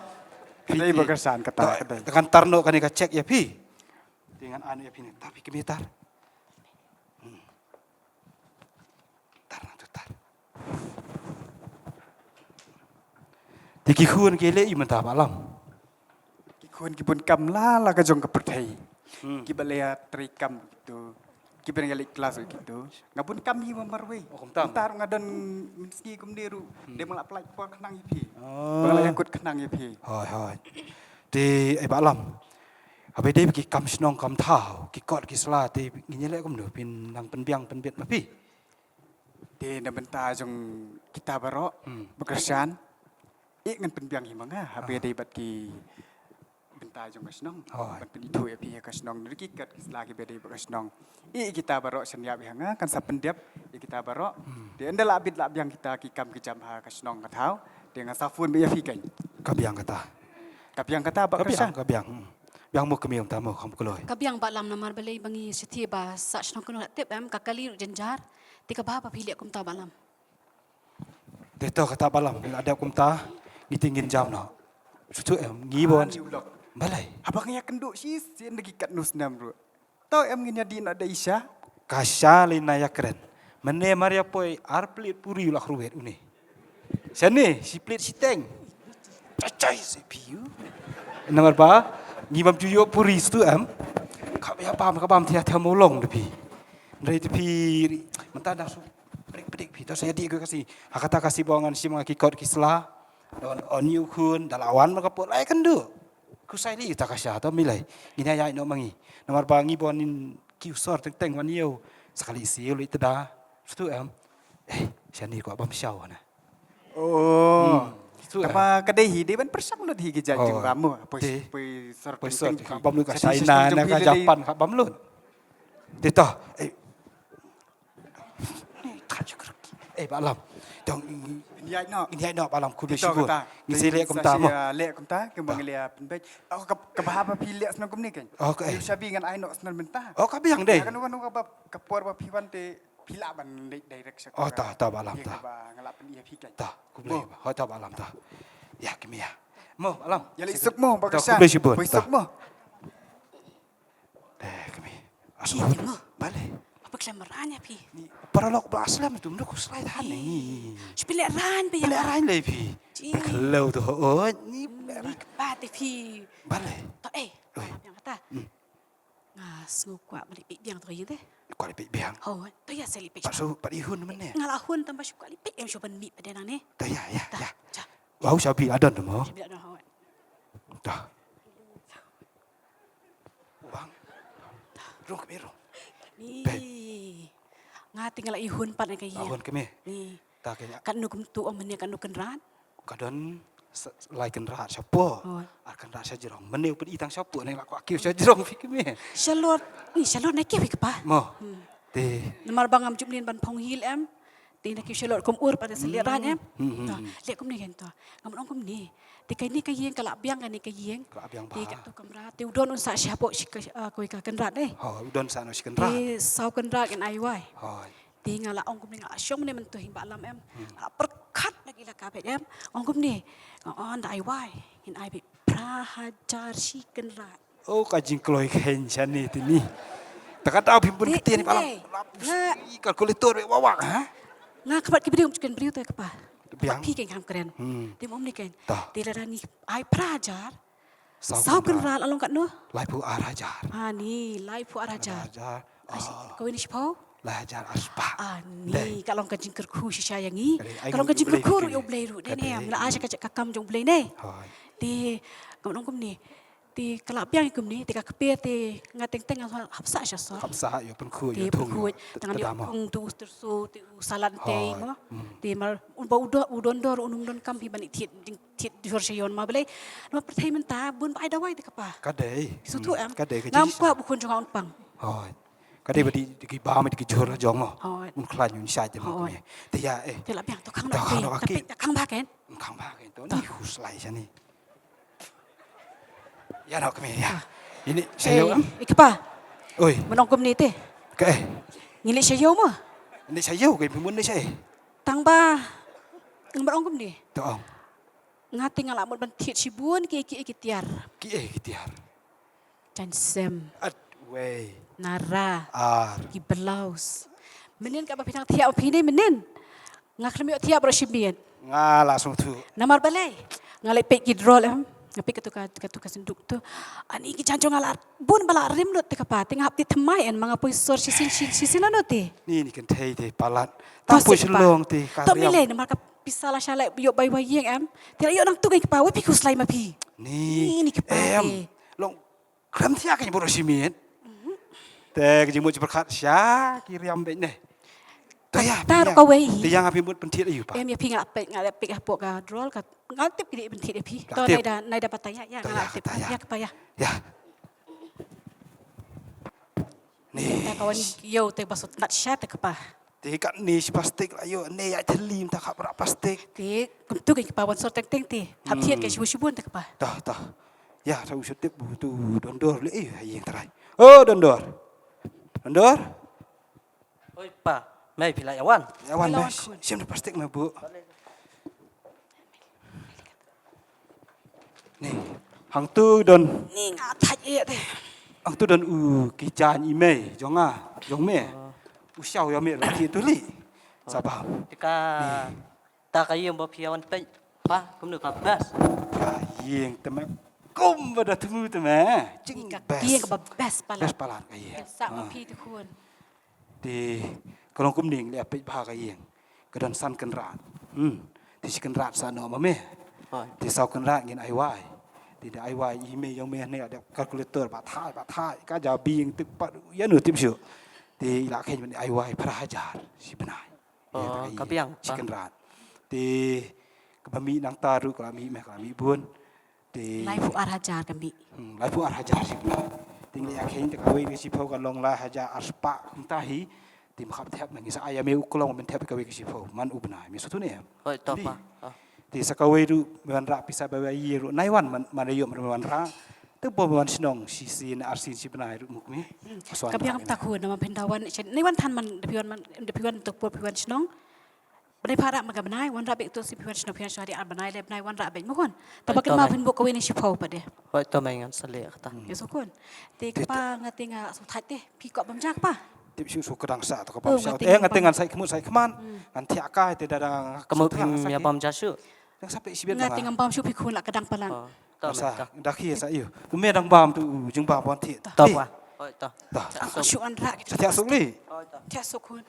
Dei Bah Kyrshan kata. Te ngan tar noh kane ka check ïa phi. Te ngan ai ïa phi ne ta phi kmie tar. Tar na tu tar. Te ki khun ki leh i mynta Bah Lam. Ki khun ki bun kam la la ka jong ka pyrthei. Ki ba leh trei kam kitu. Ki ba nga leh klas kitu. Nga bun kam hi marwei. Mynta ruh nga don mynsngi kumne ruh. Dei ba nga la pynlait por khnang ïa phi. Ba nga la ïakut khnang ïa phi. Hooid hooid. Te ai Bah Lam. Haba dei ki kam shnong kam thaw ki kot ki sla te ngin ïa leh kumno phin nang pynbiang pynbit ma phi. Te na bynta jong kita baroh Bah Kyrshan. Eh ngan pynbiang hi ma nga haba dei bad ki bynta jong ka shnong. Ban pynithuh ïa phi ïa ka shnong na ki kot ki sla ki ba dei bad ka shnong. Eh kita baroh shen ïa phi ha nga kan sa pyndep ïa kita baroh. Te ynda la bit la biang kita ki kam ki jam ha ka shnong ka thaw. Te ngan sa phone ïa phi kan. Ka biang kata. Ka biang kata Bah Kyrshan. Ka biang. Biang mo kmie ta mo kham kloi. Ka biang Bah Lam namar balei ba ngi shithi ba sa shnong kano la tip em ka kali ruh jynjar. Te ka ba ba phi leh kumta Bah Lam. Te to kata Bah Lam la dep kumta ngi te ngin jam noh. Sngewthuh em ngi bon. Balei. Haba ngi ïa kynduh shi sien da ki katno snem ruh. To em ngin ïa dih noh da i sha. Ka sha lei na ïa kren. Mynne mar ïa poi ar plit puri u la khruwet une. Shane shi plit shiteng. Chai chai se piu. Namar ba ngi bam ju ïoh puri sngewthuh em. Ka ba ïa bam ka bam thia thia molong de phi. Nrei de phi mynta da su. Prik prik phi to sa ïa dih ko ka si. Ha kata ka si ba ngan shim nga ki kot ki sla. Don on ïa u khun da la wan ma ka por lai kan du. Ku sai li ta ka sha to milai. Ngin ïa ïa no ma ngi. Namar ba ngi bon nin ki u sor teng teng wan ïa u. Sa ka li si u li teda. Sngewthuh em. Eh, shani ko bam shaw na. Oh. Sngewthuh em. Tama ka dei hi dei ban pyrshang lut hi ki jait jingbam. Poi poi sor teng teng ka bam lut ka China na ka Japan ka bam lut. Dei to. Eh. Eh, Bah Lam. Dong, ngin ïaid noh. Ngin ïaid noh, Bah Lam, khublei shibun. Ngin sa leh kumta mo. Leh kumta, kumba ngi leh pynbeit. Oh, ka, ka ba haba phi leh shnong kumne kan. Oh, ka, eh. Shabi ngan ai noh shnong mynta. Oh, ka biang dei. Ka no, ka no, ka ba, ka por ba phi wan te phi lah ban leh direct sha. Oh, ta, ta, Bah Lam, ta. Ba nga lah pyn-i phi kan. Ta, khublei. Ho, ta, Bah Lam, ta. Ïa, kmie ïa. Mo, Bah Lam. Ïa leh suk mo, Bah Kyrshan. Khublei shibun. Poi suk mo. Eh, kami. Asu. Balei? Ba khlem rang ïa phi. Ni paralok ba slem tu mduk slai than ni. Shu phi leh rang ba ïa. Leh rang leh phi. Ji. Ba khlew tu ho ni. Ni ba te phi. Balei. To eh. Oi. Yang kata. Hmm. Nga sngew kwah ba leh peit biang to ïing te. Kwah leh peit biang. Ho, to ïa sa leh peit. Pat su pat i hun mane. Nga la hun tang ba shu kwah leh peit em shu ban mih pat de nang ne. To ïa ïa ïa. Wow, shabi adon tu mo. Shabi adon ho. To. Bang. Rung kami rung. Ni. Nga te nga la i hun pat ne ka ïing. Hun kami. Ni. Ta ke nya. Katno kumtu ong mane katno kynrad. Ka don lai kynrad shapoh. Ar kynrad shajrong. Mane u pyn-i tang shapoh ne la kwah kiew shajrong phi kmie. Shalor, ni shalor ne kiew phi kpa. Mo. Te. Namar ba ngam jumlien ban phong hil em. Te na kiew shalor kum ur pat sa leh rang em. Leh kumne kan to. Ngam ong kumne. Te kaini ka ïing ka la biang kaini ka ïing. Ka la biang ba. Te katu kamra te u don un sah shapoh shi ka kawei ka kynrad eh. Ho, u don sah no shi kynrad. Te saw kynrad kan ai wai. Ho. Te nga la ong kumne nga la shong ne mynta hi ba lam em. Nga la pyrkhat lagi la ka beit em. Ong kumne. Nga ong da ai wai. Ngin ai beit phra hajar shi kynrad. Oh, ka jingkloi khein shane te ni. Ta ka dau phim pun kete ni ba lam. Nga kalkulator beit wa wa ha. Nga kpat ki briew chicken briew te kpa. Biang. Phi keng ham kren. Te mom ni keng. Te la ni ai phra hajar. Saw kynrad along katno? Laiphew ar hajar. Ha ni, laiphew ar hajar. Ar hajar. Kawei ni shiphew? Lai hajar ar spah. Ani, ka long ka jingkyrkhu shisha ïa ngi. Ka long ka jingkyrkhu ruh ïa U Blei ruh. Dei ne, nga la ai sha ka kam jong U Blei ne. Te, ngam ong kumne. Te, ka la biang ïa kumne, te ka kper te, nga teng teng nga hap sah sha sor. Hap sah ïa pynkhuid ïa thung. Te pynkhuid, tang ïa ong tu u tyrso, te u salan te mo. Te mar, un ba u don, u don dor, un ym don kam hi ban i thied, thied jur sha ïon ma balei. Namar pyrthei mynta, bun ba ai dawai te kpa. Ka dei. Sutu em. Ka dei ka jingsa. Ngam kwah ba khun jong nga un pang. Hooid. Ka dei ba dei ki bam dei ki jhur la jong mo. Hooid. Un khlaiñ un shait mo. Hooid. Te ïa eh. Te la biang to khang da. To khang da ki. Khang ba ken. Khang ba ken to ni khuslai shane. Ïa no kmie ïa. Ini shayo am? Ïa kpa. Oi. Mynta kum ni te. Ka eh. Ngi leh shayo mo. Ini shayo ka mun ni shayo. Tang ba. Mynta kum ni. To ong. Nga te nga la mut ban thied shibun ki ki ki tiar. Ki eh ki tiar. Jan sem. At wei. Nara. Ar. Ki blouse. Mynnin kaba phi nang thiah phi ne mynnin. Nga khlem ïoh thiah baroh shi miet. Nga la sngewthuh. Namar balei. Nga leh peit ki drawer em. Nga peit katu ka, katu ka sanduk tu. Ani ki jan jong nga la bun ba la rim lut te kpa. Te nga hap thied thymmai en ma nga poi sor shisien shisien ano te. Ni ni kynthei te palat. Tang poi Shillong te ka. To mi leh namar ka pisa la sha la ïoh bai wai ïing em. Te la ïoh nangtu kpa wei phi khuslai ma phi. Ni. Ni ni kpa. Em. Long Khlem thiah kein baroh shi miet. Te ka jingmut jingpyrkhat sha ki riam beit ne. Te ïa kata ruh kawei. Te ïa nga phi mut pynthied aïu pa. Em ïa phi nga la peit nga la peit hapoh ka drawer ka nga tip ki dei pynthied ïa phi. To nai da nai da batai ïa nga la tip ïa kpa ïa. Ïa. Ni. Te ka wan ïoh te ba sut nat sha te kpa. Te katne shi plastik la ïoh ne ïa thylli mynta ka pra plastik. Te kumtu kein kpa wan sor teng teng te. Hap thied kein shibun shibun te kpa. Tah tah. Ïa ta u shu tip bu tu Dondor leh eh ïing trai. Oh Dondor. Dondor. Oi pa, mei phi la ïa wan. Ïa wan mei. Shim plastik mei bu. Ni, hangtu don. Ni nga thait ïa te. Hangtu don u ki jan i mei jong nga, jong me. U shaw ïa me la ki tu li. Sabam. Te ka ta ka ïing ba phi wan peit pa kumno ka best. Ka ïing te me kum ba da thmu te me. Jing ka ïing ba best palat. Best palat ka ïing. Sa ma phi tu khun. Te ka long kumne ngi leh peit bha ka ïing. Ka don san kynrad. Hmm. Te shi kynrad sa noh ma me. Te saw kynrad ngin ai wai. Te da ai wai i mei jong me ne da calculator ba thai ba thai ka ja bing te pat ïa no tip shu. Te i la khein ban ai wai phra hajar shi bnai. Ka biang shi kynrad. Te kaba mih nangta ruh ka la mih me ka la mih bun. Te laiphew ar hajar ka mih. Hmm, laiphew ar hajar shi phew. Te ngi ïa khein te kawei ka shiphew ka long lai hajar ar spah kumta hi. Te ma khap thep ma ngi sa ai ïa me u klong men thep kawei ka shiphew man u bnai me sutu ne. Hoi to pa. Te sa kawei ruh me wanrah pisa ba wei ruh nai wan man man ïoh man wanrah. Te bom wan shnong shi sien ar sien shi bnai ruh muk me. Ka biang ta khu na man phin da wan nai wan than man da phi wan man da phi wan to por phi wan shnong. Bnai pharah ma ka bnai, wanrah beit to si phi wan shnong phi wan shnong ri ar bnai le bnai wanrah beit ma khun. Taba kin ma phin bok kawei ne shiphew pat de. Hoi to mai ngan sa leh kata. Ïa sukun. Te kpa nga te nga sngewthait te phi kwah bam ja kpa. Tip shu shu ka dang sa to ka bam. Oh, sha. Nga te eh, nga te ngan sai khmut sai khman. Hmm. Ngan thiah kai te da dang ka mut phim ïa bam ja shu. Dang sa peit shibit. Nga te ngam bam shu phi khun la ka dang palat. Oh, to. Sa da khi sa ïu. U me dang bam tu jingbam ban thiah. To pa. Oi to. To. Shu an ra ki. Thiah suk li. Oi to. Thiah suk khun.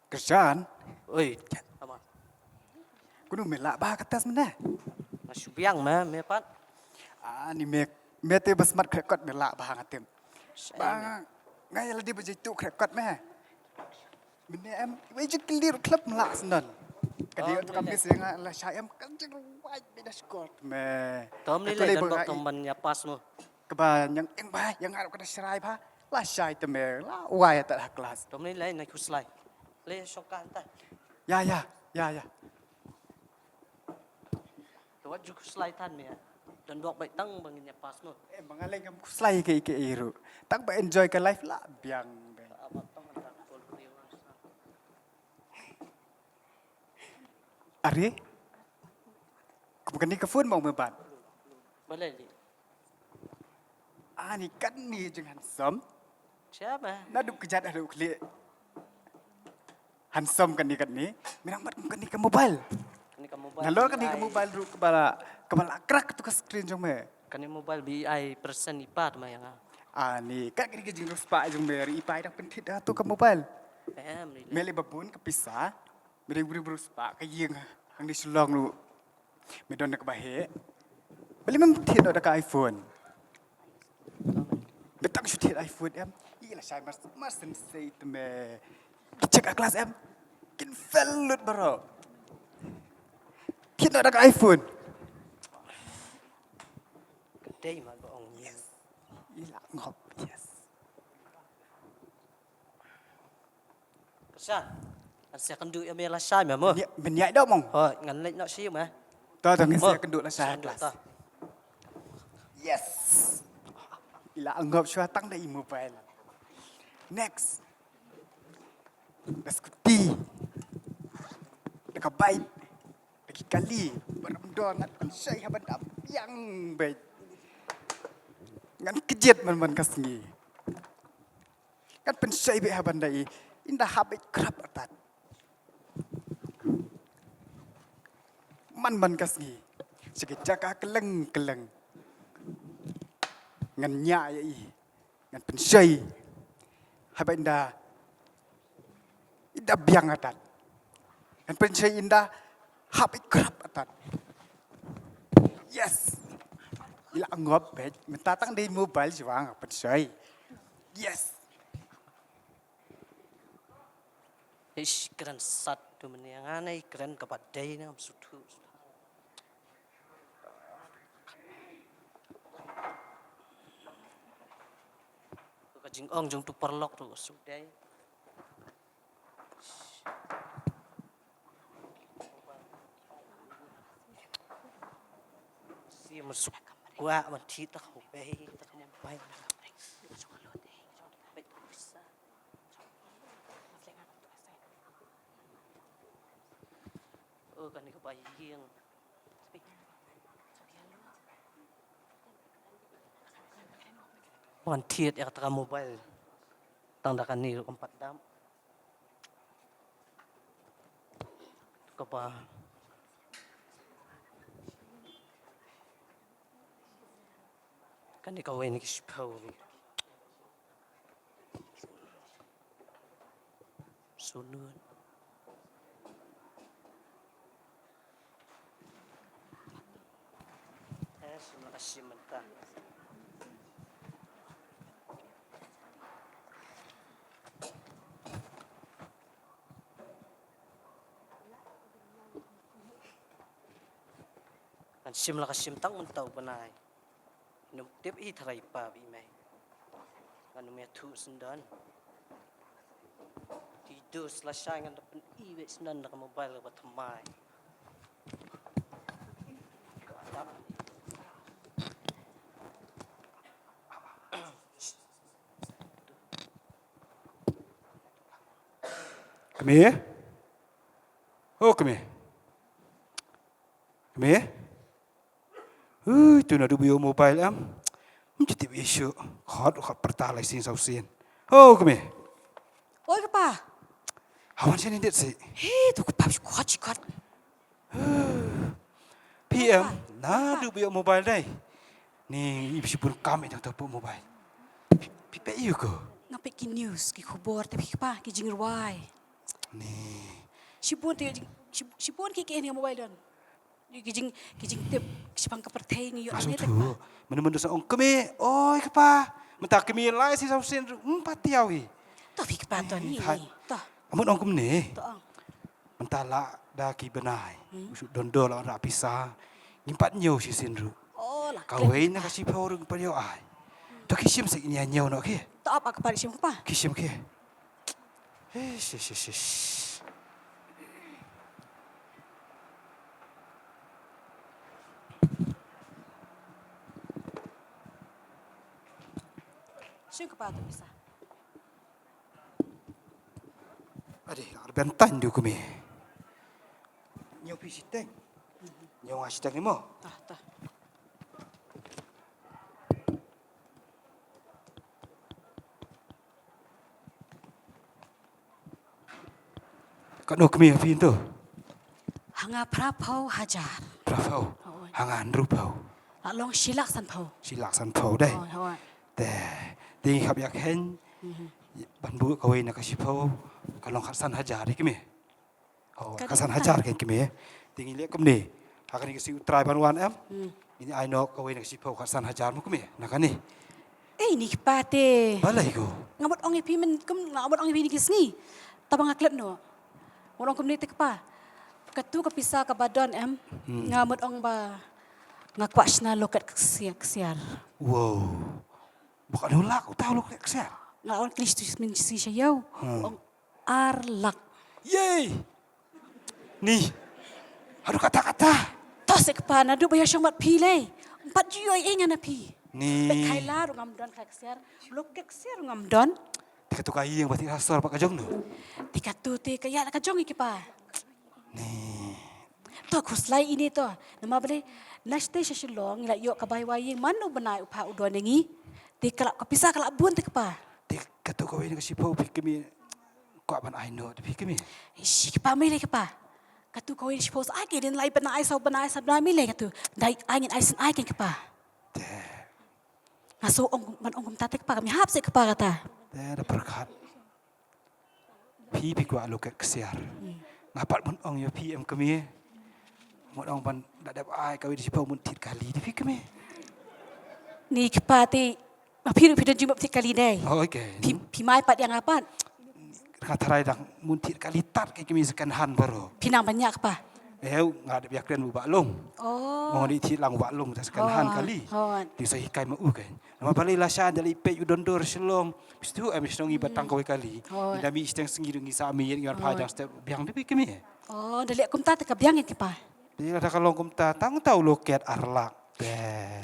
Krishan. Oi. Kumno me lah bha ka test mynne? Nga shu biang me, me pat. Ah, ni me, me te ba smat khrekot me lah bha nga tip. Ba nga ïa lade ba jai tu khrekot me. Mynne em, wei ju clear khlem lah sendon. Ka dei tu ka miss nga la shai em ka jingruwai me da score me. Tom ni le don dok tom ban ïa pass mo. Kaba ñiang eng bha, ïa nga ruh ka da shrai bha. La shai te me, la wai tat ha klas. Tom ni lai na khuslai. Le shokan ta. Ya, ya, ya, ya. To wat ju khuslai tan me. Don dok bai tang bang nya pas mo. Eh, bang aleng kam khuslai ke ke iru. Tang ba enjoy ka life la biang be. Are? Kum kani ka phone mo me ban. Balai li. Ani kani jing handsome. Siapa? Naduh kejat haduh klik. Handsome kani kani. Minang mat kum kani ka mobile. Kani ka mobile. Nalor kani ka mobile ruh kaba la, kaba la crack tu ka screen jong me. Kani mobile B I percent ipat ma yang. Ani kat kani ka jing ruh spa jong me ri ipai dak pentit dah tu ka mobile. Em ni. Me le babun ka pisa. Me ri bru bru spa ka ying. Hang di Shillong ruh. Me don da kaba heh. Balei mem thied noh da ka iPhone? Me tang shu thied iPhone em. Ih, lashai mar, mar sensei te me. Ki check a class em. Kin fail lut baroh. Thied noh da ka iPhone. Ka dei ma ba ong. Yes. Ih, la ngop. Yes. Krishan, ngan sia kynduh ïa me lashai me mo. Ngan ïa, ngan ïa da mong. Hooid, ngan leit noh shi me. To, to, ngan sia kynduh lashai ha klas. Yes. Ila ngop shuwa tang da i mobile. Next. Da scooty. Da ka bike. Da ki kali. Baram dor ngan pynshai ha ban da biang bike. Ngan kjit man man ka sngi. Kan pynshai beit ha ban da i, ynda hap beit krap atat. Man man ka sngi. Sha ka jaka kylleng kylleng. Ngan ñiah ïa i. Ngan pynshai. Haba ynda, ynda biang atat. Ngan pynshai ynda hap i krap atat. Yes. Ila ngop beit. Mynta tang dei mobile shuwa nga pynshai. Yes. Ish, kren sat tu menia nga nei kren kaba dei na ngam suthu. Ka jingong jong tu paralok tu sut dei. Si masuk kwah ban thied ta ka mobile, ta ka mobile. Oh, kane ka ba ïing. Wan thied ïa kata ka mobile. Tang da kane ruh kam pat dap. Kaba. Kane kawei na ki shiphew ruh. Sunut. Eh, shim la ka shim mynta. Ngan shim la ka shim tang mynta u bnai. Num tip i tharai pa bi mei. Ngan num ïa thu sendon. Ti dus la shai ngan da pyn i wei sendon da ka mobile ba thymmai. Kmie? Oh, kmie. Kmie? Ui, tu naduh ba ïoh mobile em. Ym ju tip ïa shuh. Khot, khot pyrta lai sien saw sien. Ho kmie. Oi kpa. Hawan sien dit si. He, to kpa, shi khot, shi khot. P M, na du bi mobile dai. Ni, i bisi pun kam i dang to mobile. Pi pe yu ko. Nga peit ki news, ki khubor te phi kpa, ki jingrwai. Ni. Shibun te, shi- shibun ki ki ni mobile don. Ki jing, ki jingtip, shibang ka pyrthei ngi ïoh. Nga shu ne te tu. Kpa. Menu menu sa ong kmie, oi kpa. Mynta kmie lai si saw sien ru, hmm, patiaw i. To phi kpa to ni. Hai. To. Amun ong kumne. To ong. Mynta la da ki bnai. Hmm. U shu don dor la ra pisa. Ngim pat ñiew shisien ruh. Oh, la. Kawei na ka shiphew ruh ngim pat ñiew ai. To ki shim sik ñiew ñiew no ki. To ap ak pat shim kpa. Ki shim ki. Ish, ish, ish, ish. Shim kpa to pisa. Ade, ar bentan du kmie. Ñiew phi shiteng. Ñiew nga shiteng ni mo. Tah, tah. Katno kmie phi to? Ha nga phraphew hajar. Phraphew. Hooid. Ha nga hynriewphew. La long shilak sanphew. Shilak sanphew dei. Hooid, hooid. Te, te ngi hap ïa khein. Mhm. Ban buh kawei na ka shiphew, ka long khatsan hajar ïa kmie. Oh, ka khatsan hajar kein kmie. Te ngi leh kumne. Ha kane ka sngi U Trai ban wan em. Hmm. Ngi ai noh kawei na ka shiphew khatsan hajar mo kmie. Na kane. Eh, ni kpa te. Balei ko? Nga mut ong ïa phi men kum, nga mut ong ïa phi ni ki sngi. Taba nga klet noh. Mut ong kumne te kpa. Katu ka pisa kaba don em. Hmm. Nga mut ong ba nga kwah shna loket ksiar, ksiar. Wow. Ba katno lak uta u loket ksiar? Nga ong klis tu min si sha ïew. Hmm. Ong ar lak. Yei! Ni. Haduh kata kata. To se kpa naduh ba ïa shong bad phi lei. Em pat ju ïoh ei ei nga na phi. Ni. Peit khai la ruh ngam don, khai ksiar. Loket ksiar ruh ngam don. Te katu ka ïing ba thied ha sor pat ka jong no. Te katu te ka ïa ka jong i kpa. Ni. To khuslai ine to. Namar balei na shatei sha Shillong ngi la ïoh ka bai wai ïing man u bnai u pha u don ïa ngi. Te ka la ka pisa ka la bun te kpa. Te katu kawei na ka shiphew phi kmie. Kwah ban ai noh te phi kmie. Shi kpa mei lei kpa. Katu kawei na shiphew sa ai kein lai bnai sa bnai sa bnai mei lei katu. Dei ai ngin ai sien ai kein kpa. Te. Nga sngew ong ban ong kumta te kpa kam ïahap se kpa kata. Te da pyrkhat. Phi phi kwah loket ksiar. Hmm. Nga pat mut ong ïa phi em kmie. Mut ong ban da dep ai kawei da shiphew mut thied kali da phi kmie. Ni kpa te ma phi ruh phi don jingmut thied kali dei. Oh, okay. Phi, phi mai pat ïa nga pat. Nga tharai dang mut thied kali tad ki kmie second hand baroh. Phi nang ban ïa kpa. Eu, nga dep ïa kren u Bah Long. Oh. Mo di thied lang u Bah Long ta second hand kali. Hooid. Di sa hikai ma u kan. Namar balei lashai da leit peit u don dor Shillong. Bistu em shnong i ba tang kawei kali. Hooid. Da mi shteng sngi ngi sa mi ïa ngi wan pha jang step biang da bi kmie. Oh, da leh kumta te ka biang ïa ki pa. Di lada ka long kumta tang ta u loket ar lak. Te.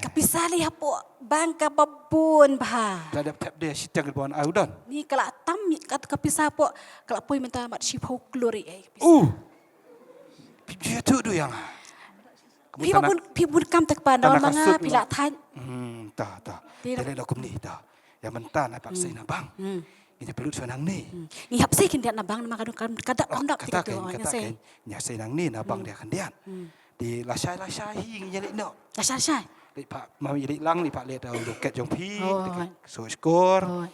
Ka pisa lei hapoh bank kaba bun bha. Da dep thep de shiteng bon ai u don. Ni ka la tam ka, ka pisa hapoh ka la poi mynta mat shiphew klur ei ei ka pisa. Uh. Phi ju tu du ïa nga. Phi ba bun, phi bun kam te kpa na ma nga phi la thait. Hmm, ta, ta. Te leh da kumne ta. Ïa mynta na pat sei na bank. Hmm. Ngi pynlut shuwa nangne. Hmm. Ngi hap sei khyndiat na bank namar ka dap, ka dap, oh, ka dap kata te kata. Ngi sei nangne na bank dia khyndiat. Hmm. Te lashai lashai hi ngi leit noh. Lashai lashai. Leit pat ma ngi leit lang leit pat leit da loket jong phi. Oh. Te ka so score. Oh.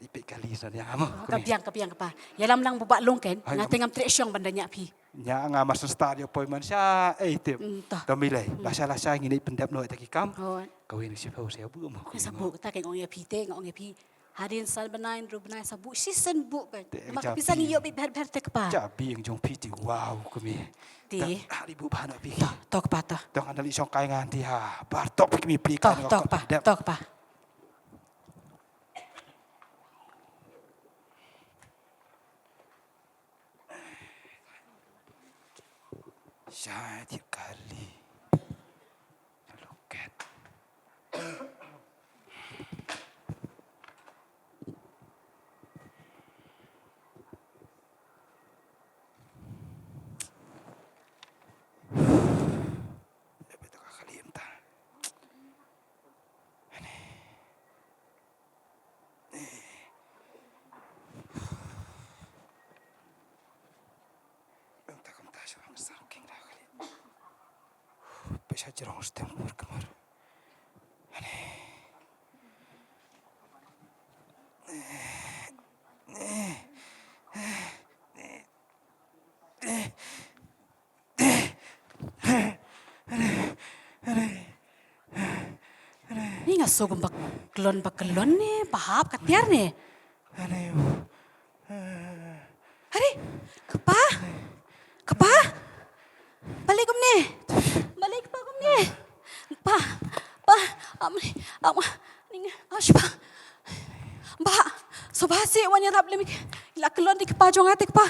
Ipit kali sa dia mo. Oh, ka biang, ka biang kpa. Ïalam lang u Bah Long kan. Nga te ngam treh shong ban da ñiah phi. Ñiah nga mar star ïa poi man sha ei tip. Mm, to. To mei lei. Mm. Lashai lashai ngi leit pyndep noh ïa ki kam. Hooid. Kawei na shiphew sa buh mo. Sa buh ta kan ong ïa phi te, nga ong ïa phi. Hadien san bnai, hynriew bnai sa buh, shisien buh kan. Namar ka pisa ngi ïoh beit bher bher te kpa. Jabieng jong phi te wow kmie. Te. Hari buh bha noh phi. To, to kpa to. To ngan da leit shong kai ngan te ha. Bar tok phi kmie pli kan. To, to kpa, to kpa. Shai thied kali. Loket. Betul ka kali mynta. Ani. Cha jrong stem kmar kmar. Ni nga sngewbha ba kyllon ba kyllon ne, ba hap ka tiar ne. Are, kpa, kpa, balei kumne, balei kpa kumne, kpa, kpa, am, am, ning, ash, kpa, ba, so ba si wan ïarap lem, la kyllon di kpa jong nga te kpa,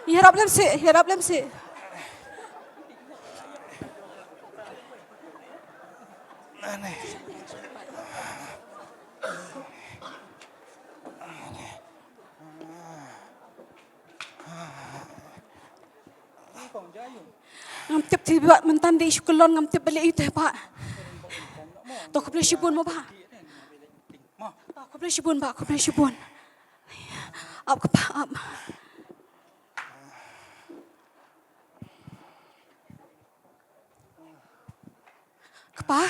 ïarap lem si, ïarap lem si. Ngam tip te ba mynta dei shu kyllon, ngam tip balei ïa te ba. To khublei shibun mo ba. To khublei shibun ba, khublei shibun. Ap kpa ap. Kpa,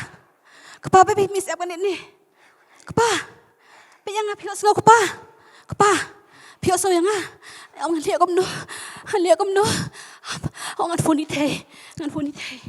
kpa, baby, miss ap kane ne. Kpa, phi ïa nga phi ïohsngew kpa. Kpa, phi ïohsngew ïa nga. Ong leh kumno, leh kumno. Ong ngan phone ïa thei, ngan phone ïa thei.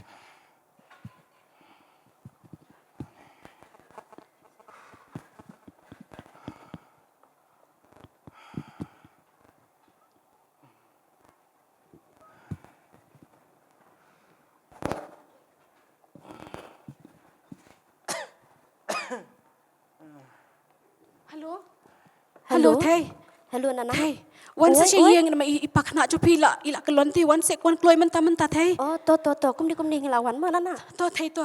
Hello. Hello. Hello, thei. Hello, Nana. Thei. Wan sa, oi, sha ïing, namar i, i pakna jong phi la, i la kyllon te, wan sa wan kloi mynta mynta, thei. Oh, to, to, to. Kumne, kumne, ngi la wan ma, Nana. To, thei, to.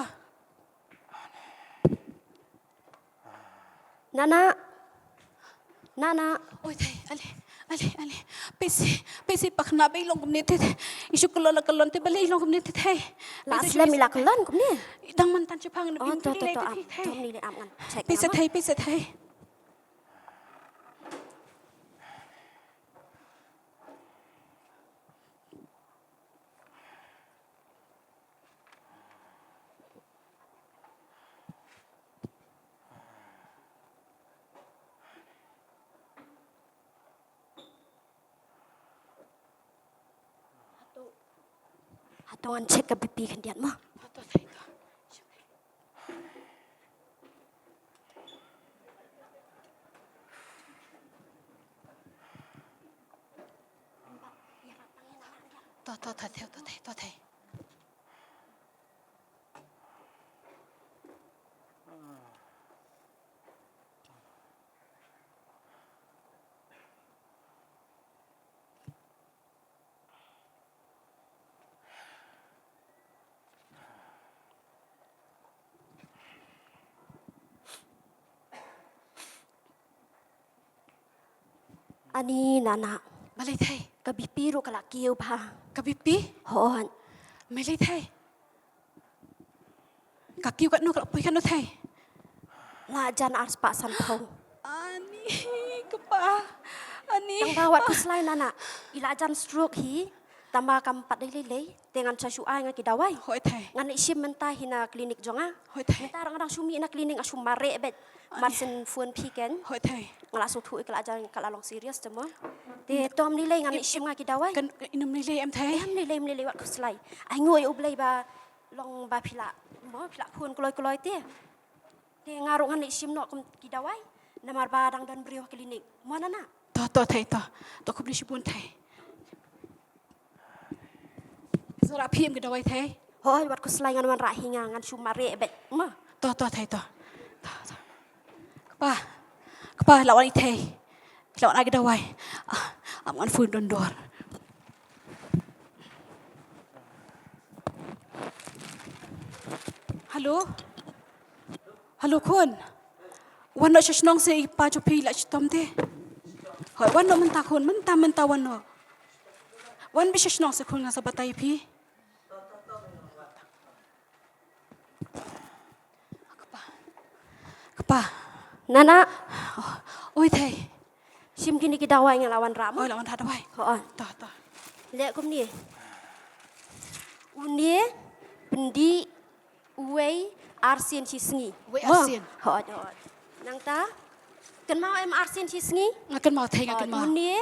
Nana. Nana. Oi, thei, ale, ale, ale. Peit si, peit si pakna ba i long kumne te, thei. I shu kyllon la kyllon te, balei i long kumne te, thei. La slem i la kyllon kumne. Dang mynta shaphang na. Oh, to, to, to, ap, thei. To, ni le ap ngan check. Peit si, thei, peit si, thei. Hato, hato ngan check ka B P khyndiat mo. Hato, thei, to. To, to, to, thei, to, thei, to, thei. Ani Nana. Balei thei? Ka B P ruh ka la kiew bha. Ka B P? Hooid. Balei thei? Ka kiew katno, ka la poi katno thei? La jan arspah sanphew. Ani, kpa. Ani. Tang ba wat khuslai Nana. I la jan stroke hi. Tang ba kam pat dei lei lei. Te ngan sa shu ai nga ki dawai. Hooid thei. Ngan leit shim mynta hi na klinik jong nga. Hooid thei. Mynta nga dang shu mih na klinik, nga shu mareh beit. Ai. Mar shen phone phi ken. Hooid thei. Nga la sngewthuh ïa ka la jang, ka la long serious te mo. Te to ym lei lei, ngan leit shim nga ki dawai. Kan, kan, ym lei lei em thei? Ym lei lei, ym lei lei, wat khuslai. Ai nguh ïa U Blei ba long ba phi la, mo, phi la phone kloi kloi te. Te nga ruh ngan leit shim noh kum ki dawai. Namar ba dang don briew ha klinik. Mo Nana? To, to, thei, to. To, khublei shibun thei. Sa rah phi em ki dawai thei? Hooid, wat khuslai, ngan wanrah hi nga, ngan shu mareh beit. Ma. To, to, thei, to. To, to. Kpa. Kpa, la wan i thei. La wan ai ki dawai. Ah, ap ngan phone don dor. Hello? Hello khun. Wan noh sha shnong se, i pa jong phi i la shitom te. Hooid, wan noh mynta khun, mynta, mynta wan noh. Wan beit sha shnong se khun, nga sa batai ïa phi. Kpa. Kpa. Nana. Oh, oi thei. Shim kine ki dawai nga la wanrah mo. Oi, la wanrah dawai. Hooid. To, to. Leh kumne. Une pyndih uwei arsien shi sngi. Uwei arsien. Hooid, hooid. Nangta kynmaw em arsien shi sngi? Nga kynmaw thei, nga kynmaw. Une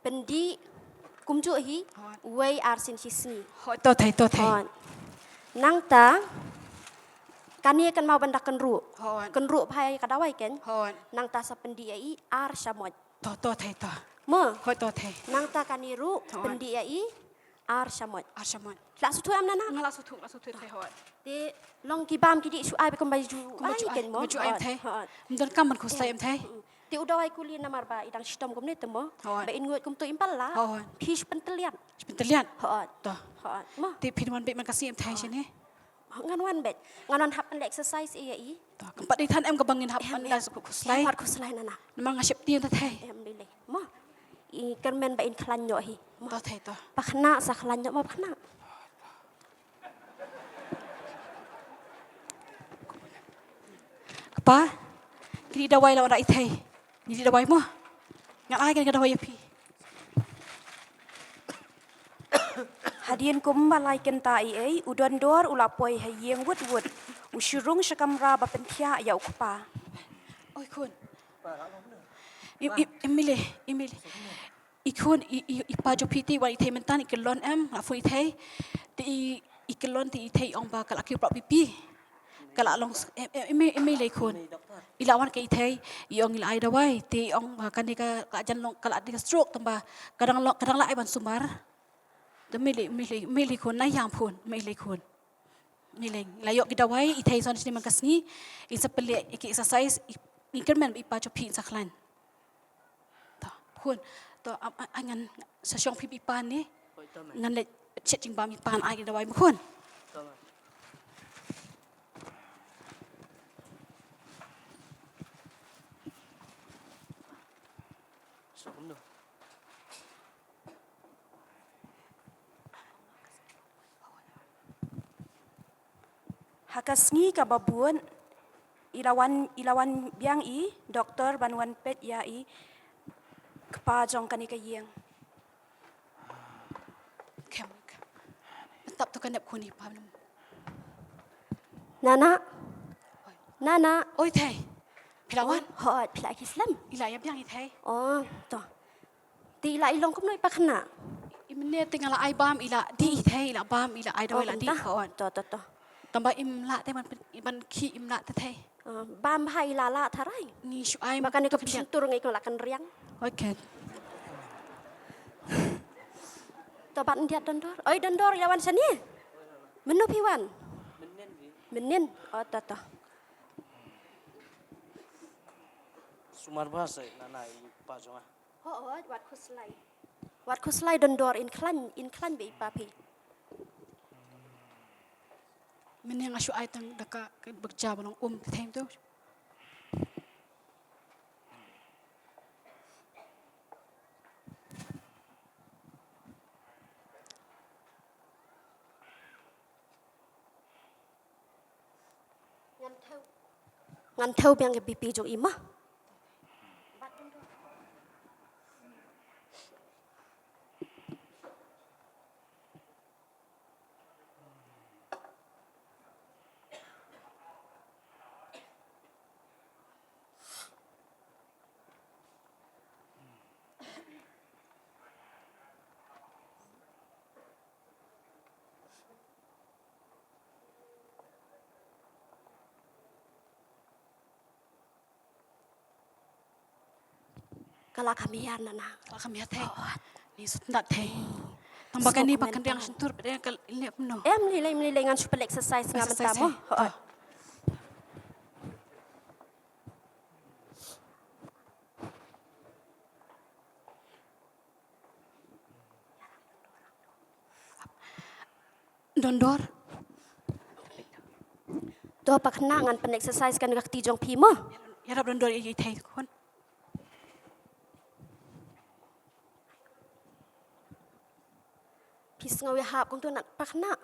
pyndih kumjuh hi, hooid, uwei arsien shi sngi. Hooid, to thei, to thei. Hooid. Nangta kane kynmaw ban da kynruh. Hooid. Kynruh bha ïa ka dawai kein. Hooid. Nangta sa pyndih ïa i ar shamoit. To, to thei to. Mo? Hooid, to thei. Nangta kane ruh, hooid, pyndih ïa i ar shamoit. Ar shamoit. La sngewthuh em nana? Nga la sngewthuh, la sngewthuh thei, hooid. Te long ki bam ki dih shu ai ba kumba ju ai kein mo? Kumba ju ai em thei. Hooid. Ym don kam ban khuslai em thei. Mm, mm. Te u dawai kuli namar ba i dang shitom kumne te mo? Hooid. Ba in nguid kumto im pat lah. Hooid. Phi shu pyntylliat. Shu pyntylliat. Hooid. To. Hooid. Mo? Te phin wan beit man ka sngi em thei shane? Ngan wan beit. Ngan wan hap pynleh exercise ïa i. To, kam pat dei than em kaba ngin hap pynleh khuslai. Em, em. Wat khuslai nana. Namar nga sheptieng te thei. Em, lei lei. Mo. I kyrmen ba in khlaiñ noh hi. Mo. To thei to. Ba khynnah sa khlaiñ noh mo ba khynnah. Kpa, kine dawai la wan da i thei. Kine dawai mo. Ngan ai kane ka dawai ïa phi. Hadien kumba lai kynta eiei, u Dondor u la poi ha ïing wut wut. U shu rung sha kamra ba pynthiah ïa u kpa. Oi khun. I, i, Emily, Emily. I khun, i, i, i pa jong phi te wan i thei mynta, i kyllon em, la phone i thei. Te i, i kyllon te i thei ong ba ka la kiew prok pipi. Ka la long s-, em, em, em, em, lei khun. I la wan ka i thei, i ong i la ai dawai, te i ong ba kane ka, ka la jan long, ka la dei ka stroke tang ba ka dang long, ka dang la ai ban sumar. Te me lei, me lei, me lei khun, na ïam phone, me lei khun. Me lei, la ïoh ki dawai, i thei son shini man ka sngi, i sa pynleh, i ki exercise, i, i kyrmen i pa jong phi in sa khlaiñ. To, khun, to, am, am, am, ngan sa shong phi bad i pa ne. Hooid, to, ma'am. Ngan leit shet jingbam i pa, ngan ai dawai ma khun. To, ma'am. Sa kumno? Ha ka sngi kaba bud, i la wan, i la wan biang i doktor ban wan peit ïa i kpa jong kane ka ïing. Khem, khem. Tap to ka nep khun i pa. Nana. Oi. Nana. Oi, thei. Phi la wan? Hooid, phi la ki slem. I la ïa biang i thei. Oh, to. Te i la i long kumno i pa khynnah? I mynne te nga la ai bam i la dih i thei, i la bam i la ai dawai, i la dih. Oh, kumta? Hooid. To, to, to. Tang ba im lah te ban, ban khih im lah te thei. Ah, bam bha i la lah tharai. Ngi shu ai. Ba kane ka pyntur ngi ka la kynriang. Okay. To bat ndiat Dondor. Oi Dondor, i la wan shane. Mynno phi wan? Mynnin. Oh, to, to. Sumar bha sa nana i pa jong nga. Hooid, wat khuslai. Wat khuslai Dondor, in khlaiñ, in khlaiñ bad i pa phi. Mynne nga shu ai tang da ka, ka bakja ba long um ka thei to. Ngan thew. Ngan thew biang ka B P jong i mo. Ka la kham hiar nana. Ka la kham hiar thei. Hooid. Ni sut ndat thei. Tang ba kane ba kan riang shyntur ba ka leh kumno. Em, lei lei, lei lei, ngan shu pynleh exercise nga mynta mo. Exercise, eh. Hooid. Dondor. To pa khynnah, ngan pyn exercise kane ka kti jong phi mo. Ïarap Dondor, ïa thei khun. Phi sngew ïahap kumto na pa khynnah.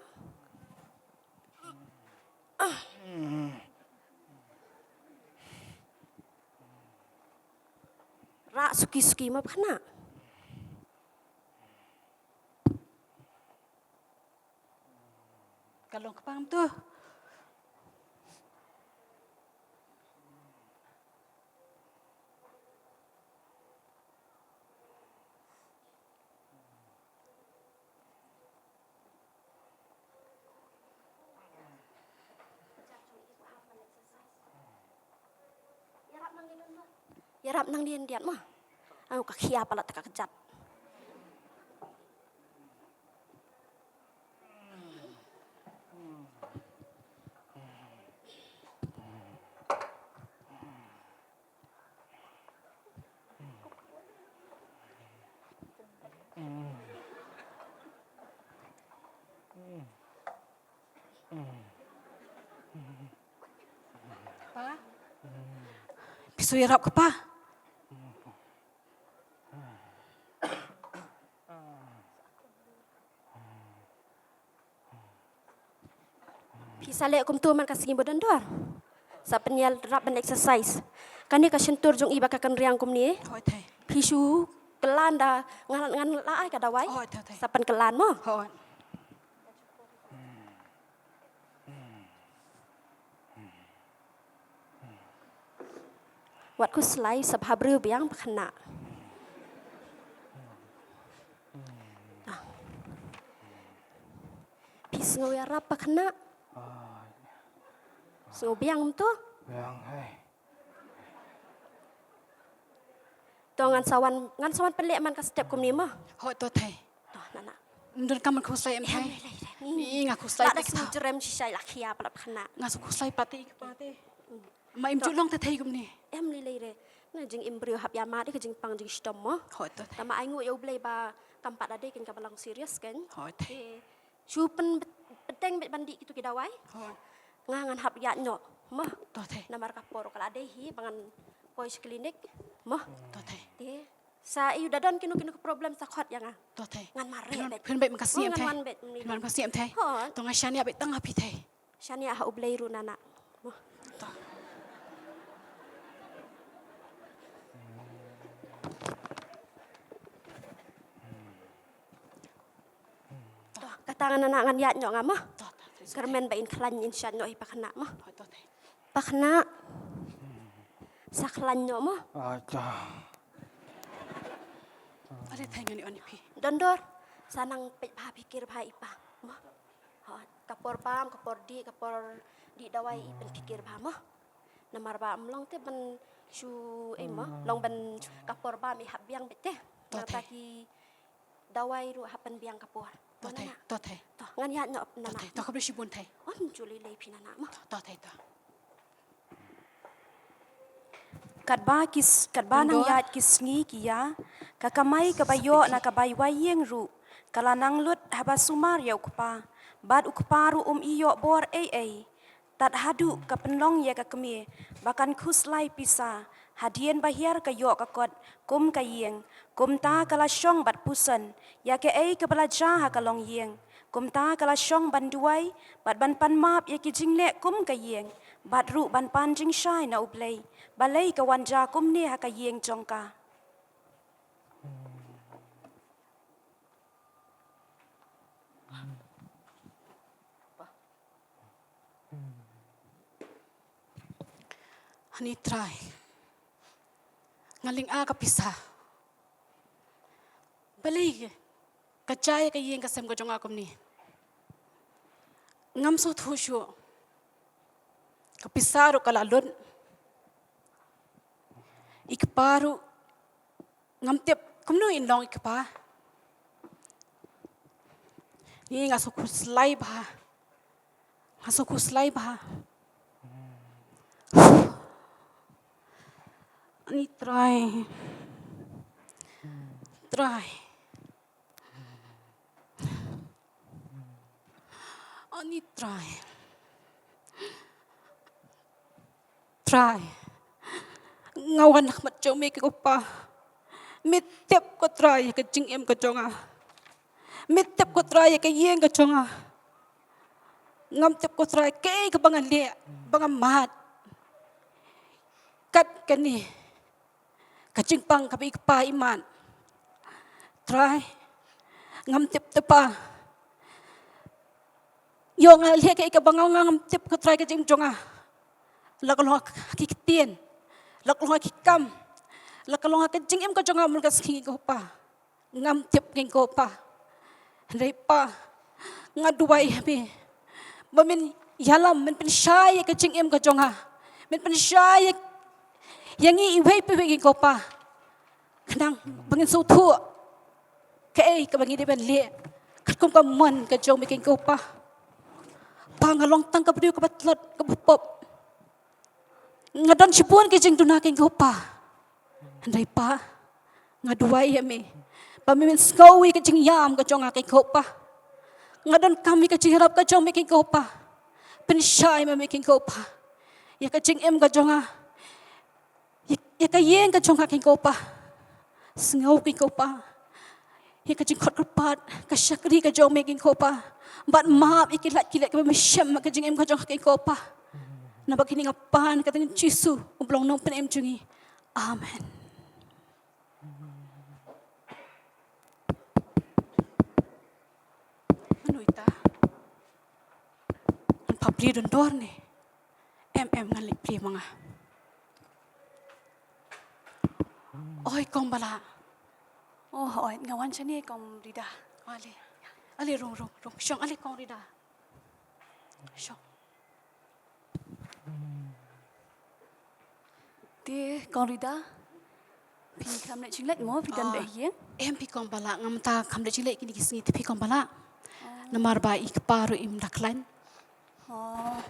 Rah suki suki mo pa khynnah. Ka long kpang tu. Ïarap nang dien diat mo. Au ka khia palat ka kjat. Pa? Phi shu ïarap ka pa? Phi sa leh kumtu man ka sngi ba don dor. Sa pynïarap ban exercise. Kane ka shyntur jong i ba ka kynriang kumne. Hooid thei. Phi shu kylla da ngan ngan la ai ka dawai. Hooid thei thei. Sa pynkylla mo. Hooid. Wat khuslai sa bha briew biang pa khynnah. Ah. Phi sngew ïarap pa khynnah. Sngew biang em to? Biang hai. To ngan sa wan ngan sa wan pynleh man ka step kumne mo. Hooid to thei. To nana. Ndon kam khuslai em thei. Ni nga khuslai. Lada sngew jrem shisha la khia palat pa khynnah. Nga sa khuslai pat i kpa te. Ma im ju long te thei kumne. Em lei lei re. Na jingim briew hap ïa mad ka jingpang jingshitom mo. Hooid to thei. Tama ai nguh ïa U Blei ba kam pat da dei kan kaba long serious kan. Hooid thei. Shu pyn pynbteng beit ban dih kitu ki dawai. Hooid. Nga ngan hap ïaid noh mo. To thei. Namar ka por ka la dei hi ba ngan poi sha klinik mo. To thei. Te sa ïoh da don kino kino ka problem sa khot ïa nga. To thei. Ngan mareh beit. Phin beit man ka sngi em thei. Ngan wan beit. Phin wan man ka sngi em thei. Hooid. To nga shaniah beit tang ha phi thei. Shaniah ha U Blei ruh nana. Mo. To. To, kata ngan nana ngan ïaid noh nga mo. To, to, to. Kyrmen ba in khlaiñ in shad noh hi pa khynnah mo. To, to, to. Pa khynnah. Sa khlaiñ noh mo. Acha. Are thai ngan ïa on ïa phi. Don dor. Sa nang peit bha phi kir bha i pa mo. Hooid, ka por bam, ka por dih, ka por dih dawai i pynpikir bha mo. Namar ba ym long te ban shu ei mo, long ban ka por bam i hap biang beit te. To thei. Nangta ki dawai ruh hap pynbiang ka por. To thei, to thei. To ngan ïaid noh nana. To thei, to khublei shibun thei. Ym ju lei lei phi nana mo. To thei to. Katba ki s-, katba nang ïaid ki sngi ki ïa, ka kamai kaba ïoh na ka bai wai ïing ruh ka la nang lut haba sumar ïa u kpa, bad u kpa ruh um ïoh bor ei ei. Tad haduh ka pynlong ïa ka kmie ba kan khuslai pisa, hadien ba hiar ka ïoh ka kot kum ka ïing. Kumta ka la shong bad puson ïa kaei kaba la jia ha ka longïing. Kumta ka la shong ban duwai bad ban pan map ïa ki jingleh kum ka ïing, bad ruh ban pan jingshai na U Blei. Balei ka wan jia kumne ha ka ïing jong ka? Ani Trai, nga lynga ka pisa. Balei ka jia ïa ka ïing ka sem ka jong nga kumne? Ngam sngewthuh shuh. Ka pisa ruh ka la lut. I kpa ruh ngam tip kumno in long i kpa. Ni nga sngewkhuslai bha. Nga sngewkhuslai bha. Ani Trai. Trai. Ani Trai. Trai. Nga wan ha khmat jong me ko Pa. Me tip ko Trai ka jingim ka jong nga. Me tip ko Trai ka ïing ka jong nga. Ngam tip ko Trai kaei kaba ngan leh ba ngan mad. Kat kane ka jingpang kaba i kpa i mad. Trai, ngam tip te Pa. Ïoh nga leh kaei kaba nga ngam tip, ko Trai, ka jingim jong nga. La ka long ha ki ktien, la ka long ha ki kam, la ka long ha ka jingim ka jong nga man ka sngi, ko Pa. Ngam tip, ko Pa. Hynrei Pa, nga duwai ïa me ba men ïalam, men pynshai ïa ka jingim ka jong nga, men pynshai ïa, ïa ngi iwei pa iwei, ko Pa. Khnang ba ngin sngewthuh kaei kaba ngi dei ban leh katkum ka mon ka jong me, ko Pa. Pa, nga long tang ka briew kaba tlot, kaba pop. Nga don shibun ki jingduna, ko Pa. Hynrei Pa, nga duwai ïa me ba me men sngew ïa ka jingïam ka jong nga, ko Pa. Nga donkam ïa ka jingïarap ka jong me, ko Pa. Pynshai ma me, ko Pa, ïa ka jingim ka jong nga, ïa, ïa ka ïing ka jong nga, ko Pa. Sngew, ko Pa, ïa ka jingkhot kyrpad, ka shakri ka jong me, ko Pa. Bad map ïa ki lad ki leh kiba me shem ha ka jingim ka jong nga, ko Pa. Namar kine nga pan ha ka kyrteng Jisu, u ba long Nongpynim jong ngi. Amen. Mano ita? Ngan pha plie don dor ne? Em, em, ngan leit plie ma nga. Oi, Kong Bala. Oh, oi, nga wan shane, Kong Rida. Ale. Ale, rung, rung, rung. Shong, ale, Kong Rida. Shong. Te, Kong Rida, phi khlem leit jingleit mo, phi don beit ha ïing? Em, phi Kong Bala, nga mynta khlem leit jingleit kine ki sngi, te phi Kong Bala. Namar ba i kpa ruh im da khlaiñ. Oh,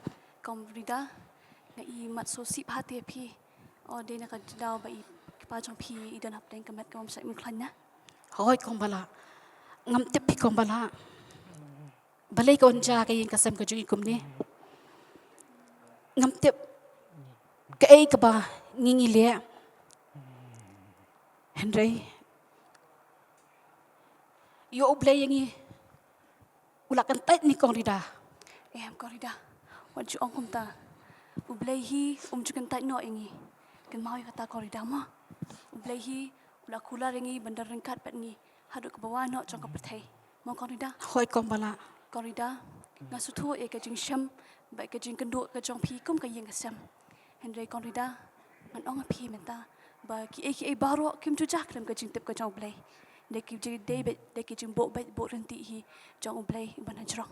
Kong Rida, nga i mat sngewsih bha te phi. Oh, dei na ka daw ba i kpa jong phi i don hapdeng ka met ka bym shait bym khlaiñ na. Hooid, Kong Bala. Ngam tip, phi Kong Bala. Balei ka wan jia ka ïing ka sem ka jong i kumne? Ngam tip kaei kaba ngi ngi leh. Hynrei ïoh U Blei ïa ngi u la kyntait ne, Kong Rida? Em, Kong Rida, wat ju ong kumta. U Blei hi um ju kyntait noh ïa ngi. Kynmaw ïa kata, Kong Rida, mo. U Blei hi u la kular ïa ngi ban don ryngkat bad ngi haduh kaba wan noh jong ka pyrthei. Mo, Kong Rida? Hooid, Kong Bala. Kong Rida, nga sngewthuh ïa ka jingshem bad ka jingkynduh ka jong phi kum ka ïing ka sem. Hynrei, Kong Rida, ngan ong ïa phi mynta ba kiei kiei baroh kim ju jia khlem ka jingtip ka jong U Blei. Dei ki jing, dei beit, dei ki jingbud beit bud ryntih hi jong U Blei ban hajrong.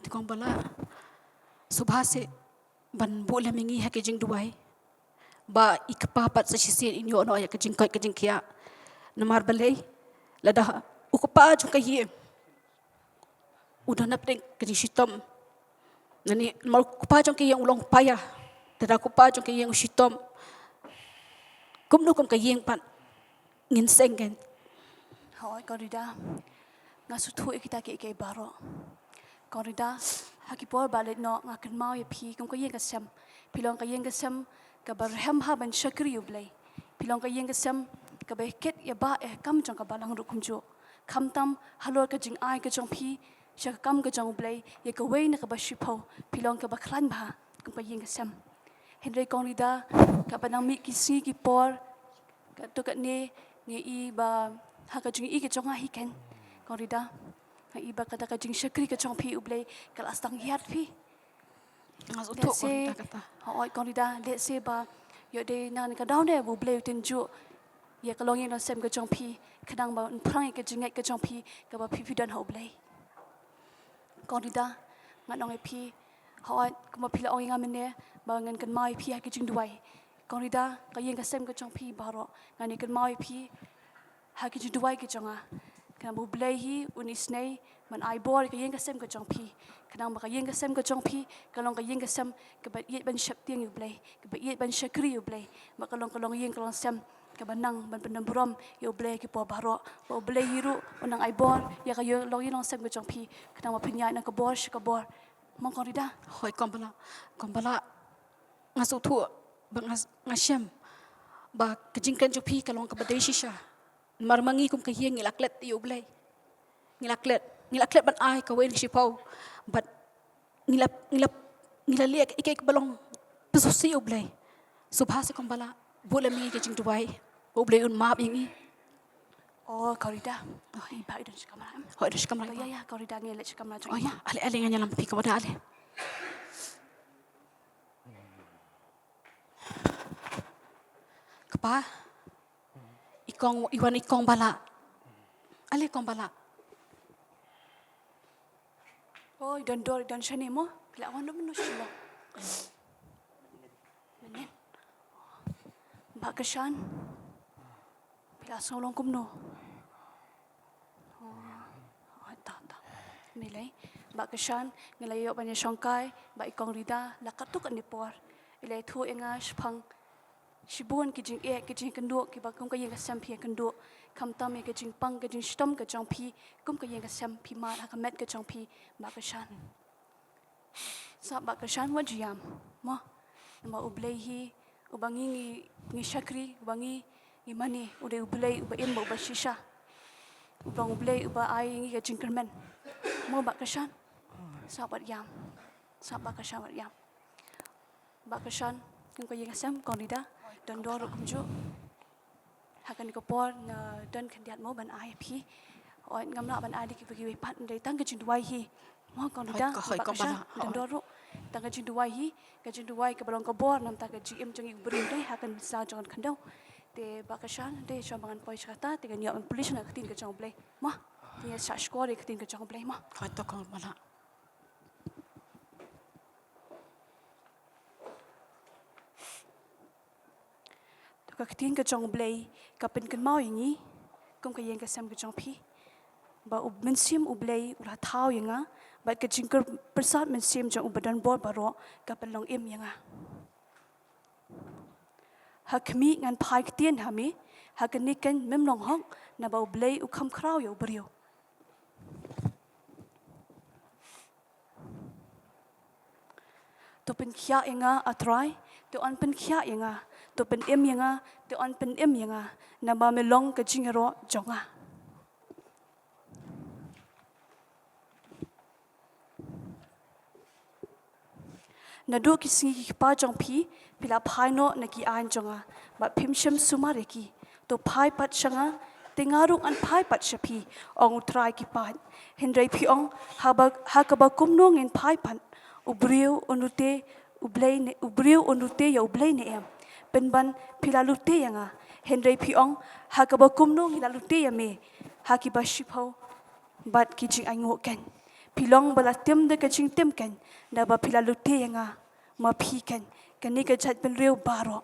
Te Kong Bala, sngewbha seh ban buh lem ïa ngi ha ki jingduwai ba i kpa pat sa shisien in ïoh noh ïa ka jingkoit ka jingkhiah. Namar balei? Lada u kpa jong ka ïing u don hapdeng ka jingshitom, lane namar u kpa jong ka ïing u long u paia, lada u kpa jong ka ïing u shitom, kumno kum ka ïing pat? Ngin seng kein. Hooid, Kong Rida. Nga sngewthuh ïa kita kiei kiei baroh. Kong Rida, ha ki por ba la leit noh nga kynmaw ïa phi kum ka ïing ka sem. Phi long ka ïing ka sem kaba rhem ha ban shakri ïa U Blei. Phi long ka ïing ka sem kaba kit ïa ba ïa kam jong ka balang ruh kumjuh. Khamtam halor ka jingai ka jong phi sha ka kam ka jong U Blei, ïa kawei na kaba shiphew phi long kaba khlaiñ bha kum ka ïing ka sem. Hynrei Kong Rida, kaba nang mih ki sngi ki por, katto katne nga i ba ha ka jingïohi ka jong nga hi kein, Kong Rida, nga i ba kata ka jingshakri ka jong phi U Blei ka la sdang ïar phi. Nga sngewthuh, Kong Rida, kata. Hooid, Kong Rida, lehse ba ïoh dei na ka daw ne ba U Blei u tynjuh ïa ka longïing longsem ka jong phi khnang ban phrang ïa ka jingngeit ka jong phi kaba phi phi don ha U Blei. Kong Rida, ngan ong ïa phi, hooid, kumba phi la ong ïa nga mynne ba ngan kynmaw ïa phi ha ki jingduwai. Kong Rida, ka ïing ka sem ka jong phi baroh ngan ïa kynmaw ïa phi ha ki jingduwai ki jong nga. Khnang ba U Blei hi un isynei ban ai bor ïa ka ïing ka sem ka jong phi, khnang ba ka ïing ka sem ka jong phi ka long ka ïing ka sem kaba ïeit ban sheptieng ïa U Blei, kaba ïeit ban shakri ïa U Blei, ba ka long ka longïing ka longsem kaba nang ban pyndonburom ïa U Blei ha ki por baroh, ba U Blei hi ruh un nang ai bor ïa ka longïing longsem ka jong phi, khnang ba phin ïaid na ka bor sha ka bor. Mo Kong Rida? Hooid Kong Bala. Kong Bala, nga sngewthuh ba nga, nga shem ba ka jingkren jong phi ka long kaba dei shisha. Namar ma ngi kum ka ïing ngi la klet ïa U Blei. Ngi la klet, ngi la klet ban ai kawei na ka shiphew. Bad ngi la, ngi la, ngi la leh kaei kaei kaba long pynsngewsih ïa U Blei. Sngewbha seh Kong Bala, buh lem ïa ngi ka jingduwai ba U Blei un map ïa ngi. Oh, Kong Rida. Oh, i Bah i don sha kamra em? Oh, i don sha kamra. Oh, ïa, ïa, Kong Rida, ngi leit sha kamra jong i. Oh, ïa, ale, ale, ngan ïalam phi, Kong Bah, ale. Kpa. I Kong, i wan i Kong Bah la. Ale Kong Bah la. Oh, i don dor, i don shane mo. Phi la wan da mynno shane mo. Mynnin. Bah Kshan. Phi la sngew long kumno? Oh, oh, ta, ta. Ngi lei. Bah Kshan, ngi la ïoh ban ïa shongkai, Bah i Kong Rida, la katto katne por. I la ïathuh ïa nga shaphang shibun ki jingeh, ki jingkynduh, kiba kum ka ïing ka sem phi ïakynduh. Khamtam ïa ka jingpang, ka jingshitom ka jong phi, kum ka ïing ka sem phi mad ha ka met ka jong phi, Bah Kshan. Sngap Bah Kshan, wat ju ïam, mo. Namar U Blei hi, uba ngi, ngi, ngi shakri, uba ngi, ngi mane, u dei U Blei, uba im bad uba shisha. U long U Blei, uba ai ngi ka jingkyrmen. Mo Bah Kshan. Sngap wat ïam. Sngap Bah Kshan wat ïam. Bah Kshan, kum ka ïing ka sem, Kong Rida, don dor ruh kumjuh. Ha kane ka por nga don khyndiat mo ban ai phi. Oi, ngam lah ban ai da kiwei kiwei pat, dei tang ka jingduwai hi. Mo Kong Rida, hoi, hoi, Bah Kong Kshan, Bah, don dor ruh. Tang ka jingduwai hi, ka jingduwai kaba long ka bor, namar ka jingim jong ngi u briew dei ha ka nuksa jong ka khyndew. Te Bah Kshan, dei shuwa ba ngan poi sha kata, te ngan ïoh ban pule sha ka ktien ka jong U Blei. Mo, te ngi ïa shah shkor ïa ka ktien ka jong U Blei mo. Hoi to Kong Bah. To ka ktien ka jong U Blei ka pynkynmaw ïa ngi, kum ka ïing ka sem ka jong phi. Ba u Mynsiem U Blei u la thaw ïa nga, bad ka jingkyrpad mynsiem jong u ba don bor baroh ka pynlong im ïa nga. Ha khmih ngan phai ktien ha me, ha kane keiñ mem long hok, naba U Blei u kham khraw ïa u briew. To pynkhiah ïa nga, A Trai, to yn pynkhiah ïa nga, to pynim ïa nga, to yn pynim ïa nga, naba me long ka jingïaroh jong nga. Naduh ki sngi ki kpa jong phi, phi la phai noh na ki aiñ jong nga, bad phim shym sumar ïa ki. To phai pat sha nga, te nga ruh ngan phai pat sha phi, ong U Trai ki paid. Hynrei phi ong, haba, ha kaba kumno ngin phai pat? U briew un lute U Blei ne, u briew un lute ïa U Blei ne em? Pynban phi la lute ïa nga. Hynrei phi ong, ha kaba kumno ngi la lute ïa me ha kiba shiphew bad ki jingainguh keiñ? Phi long ba la tim da ka jingtim keiñ, naba phi la lute ïa nga, ma phi keiñ, kane ka jaitbynriew baroh.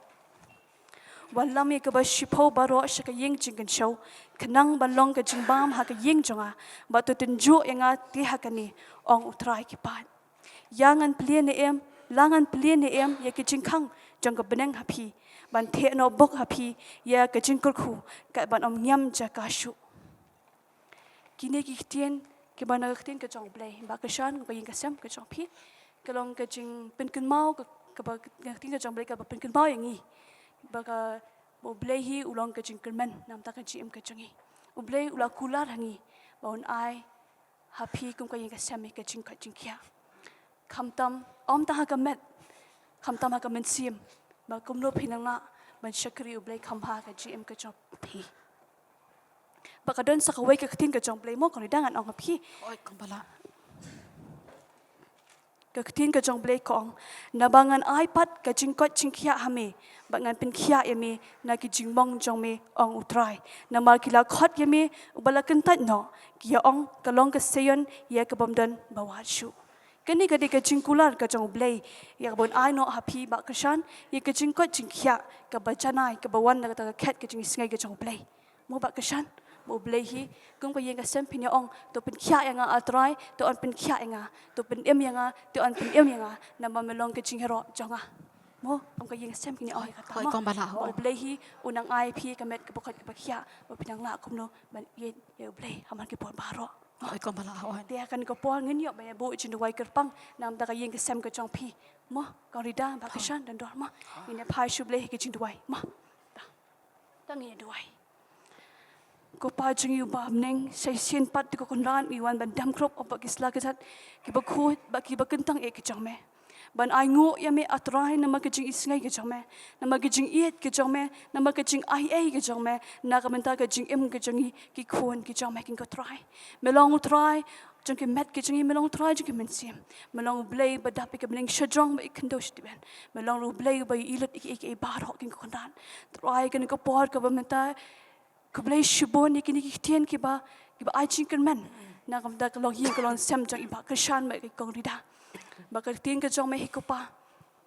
Wallam ïa kaba shiphew baroh sha ka ïing jingkynshew, khnang ban long ka jingbam ha ka ïing jong nga, bad to tynjuh ïa nga te ha kane, ong U Trai ki paid. Ïa ngan plie ne em, la ngan plie ne em ïa ki jingkhang jong ka bneng ha phi, ban theh noh bok ha phi ïa ka jingkyrkhu, kat ban ym ngiam jaka shuh. Kine ki ktien kiba na ka ktien ka jong U Blei, Bah Kshan, ka ïing ka sem ka jong phi. Ka long ka jingpynkynmaw ka, kaba na ka ktien ka jong U Blei kaba pynkynmaw ïa ngi ba ka, ba U Blei hi u long ka jingkyrmen namar ka jingim ka jong ngi. U Blei u la kular ha ngi ba un ai ha phi kum ka ïing ka sem ïa ka jingkoit jingkhiah. Khamtam, ym tang ha ka met, khamtam ha ka mynsiem, ba kumno phin nang lah ban shakri U Blei kham bha ha ka jingim ka jong phi. Ba ka don sa kawei ka ktien ka jong U Blei mo, kane dang ngan ong ha phi. Oi, kong ba la. Ka ktien ka jong U Blei ka ong, naba ngan ai pat ka jingkoit jingkhiah ha me, bad ngan pynkhiah ïa me na ki jingmong jong me, ong U Trai. Namar ki la khot ïa me uba la kyntait noh, ki ïa ong, ka long ka Seion ïa ka bym don ba wad shuh. Kane ka dei ka jingkular ka jong U Blei ïa ka ban ai noh ha phi Bah Kshan, ïa ka jingkoit jingkhiah kaba janai, kaba wan na kata ka khet ka jingisynei ka jong U Blei. Mo Bah Kshan, ba U Blei hi kum ka ïing ka sem phin ïa ong, to pynkhiah ïa nga A Trai, to yn pynkhiah ïa nga, to pynim ïa nga, to yn pynim ïa nga, namar me long ka jingïaroh jong nga. Mo, kum ka ïing ka sem phin ïa ong ïa kata. Hoi, mo, kong ba la, ba hoi. U Blei hi u nang ai phi ka met kaba koit kaba khiah, ba phin nang lah kumno ban ïeit ïa U Blei ha man ki por baroh. Hoi, kong ba la, hoi. Te ha kane ka por ngin ïoh ban ïa buh jingduwai kyrpang namar ka ïing ka sem ka jong phi. Mo, kong Rida, Bah Kshan, don dor mo. Ngin ïa phai sha U Blei ha ka jingduwai. Mo. Ta. Ta ngin ïa duwai. Ko Pa jong ngi uba ha bneng, shisien pat te ko Kynrad ngi wan ban dem krup, oh, bad ki sla ki jait, kiba khuid bad kiba kyntang eh ki jong me. Ban ainguh ïa me, ah Trai, namar ka jingisynei ka jong me, namar ka jingïeit ka jong me, namar ka jingaiei ka jong me, na ka bynta ka jingim ka jong ngi ki khun ki jong me, ko Trai. Me long U Trai jong ki met ki jong ngi, me long U Trai jong ki mynsiem, me long U Blei ba dap ïa ka bneng shajrong bad ïa ka khyndew shadien. Me long U Blei uba ïohi lut ïa kiei kiei baroh, ko Kynrad. Trai, kane ka por kaba mynta, khublei shibun ïa kine ki ktien kiba, kiba ai jingkyrmen na ka bynta ka longïing ka longsem jong i Bah Kyrshan bad i Kong Rida. Ba ka ktien ka jong me hi ko Pa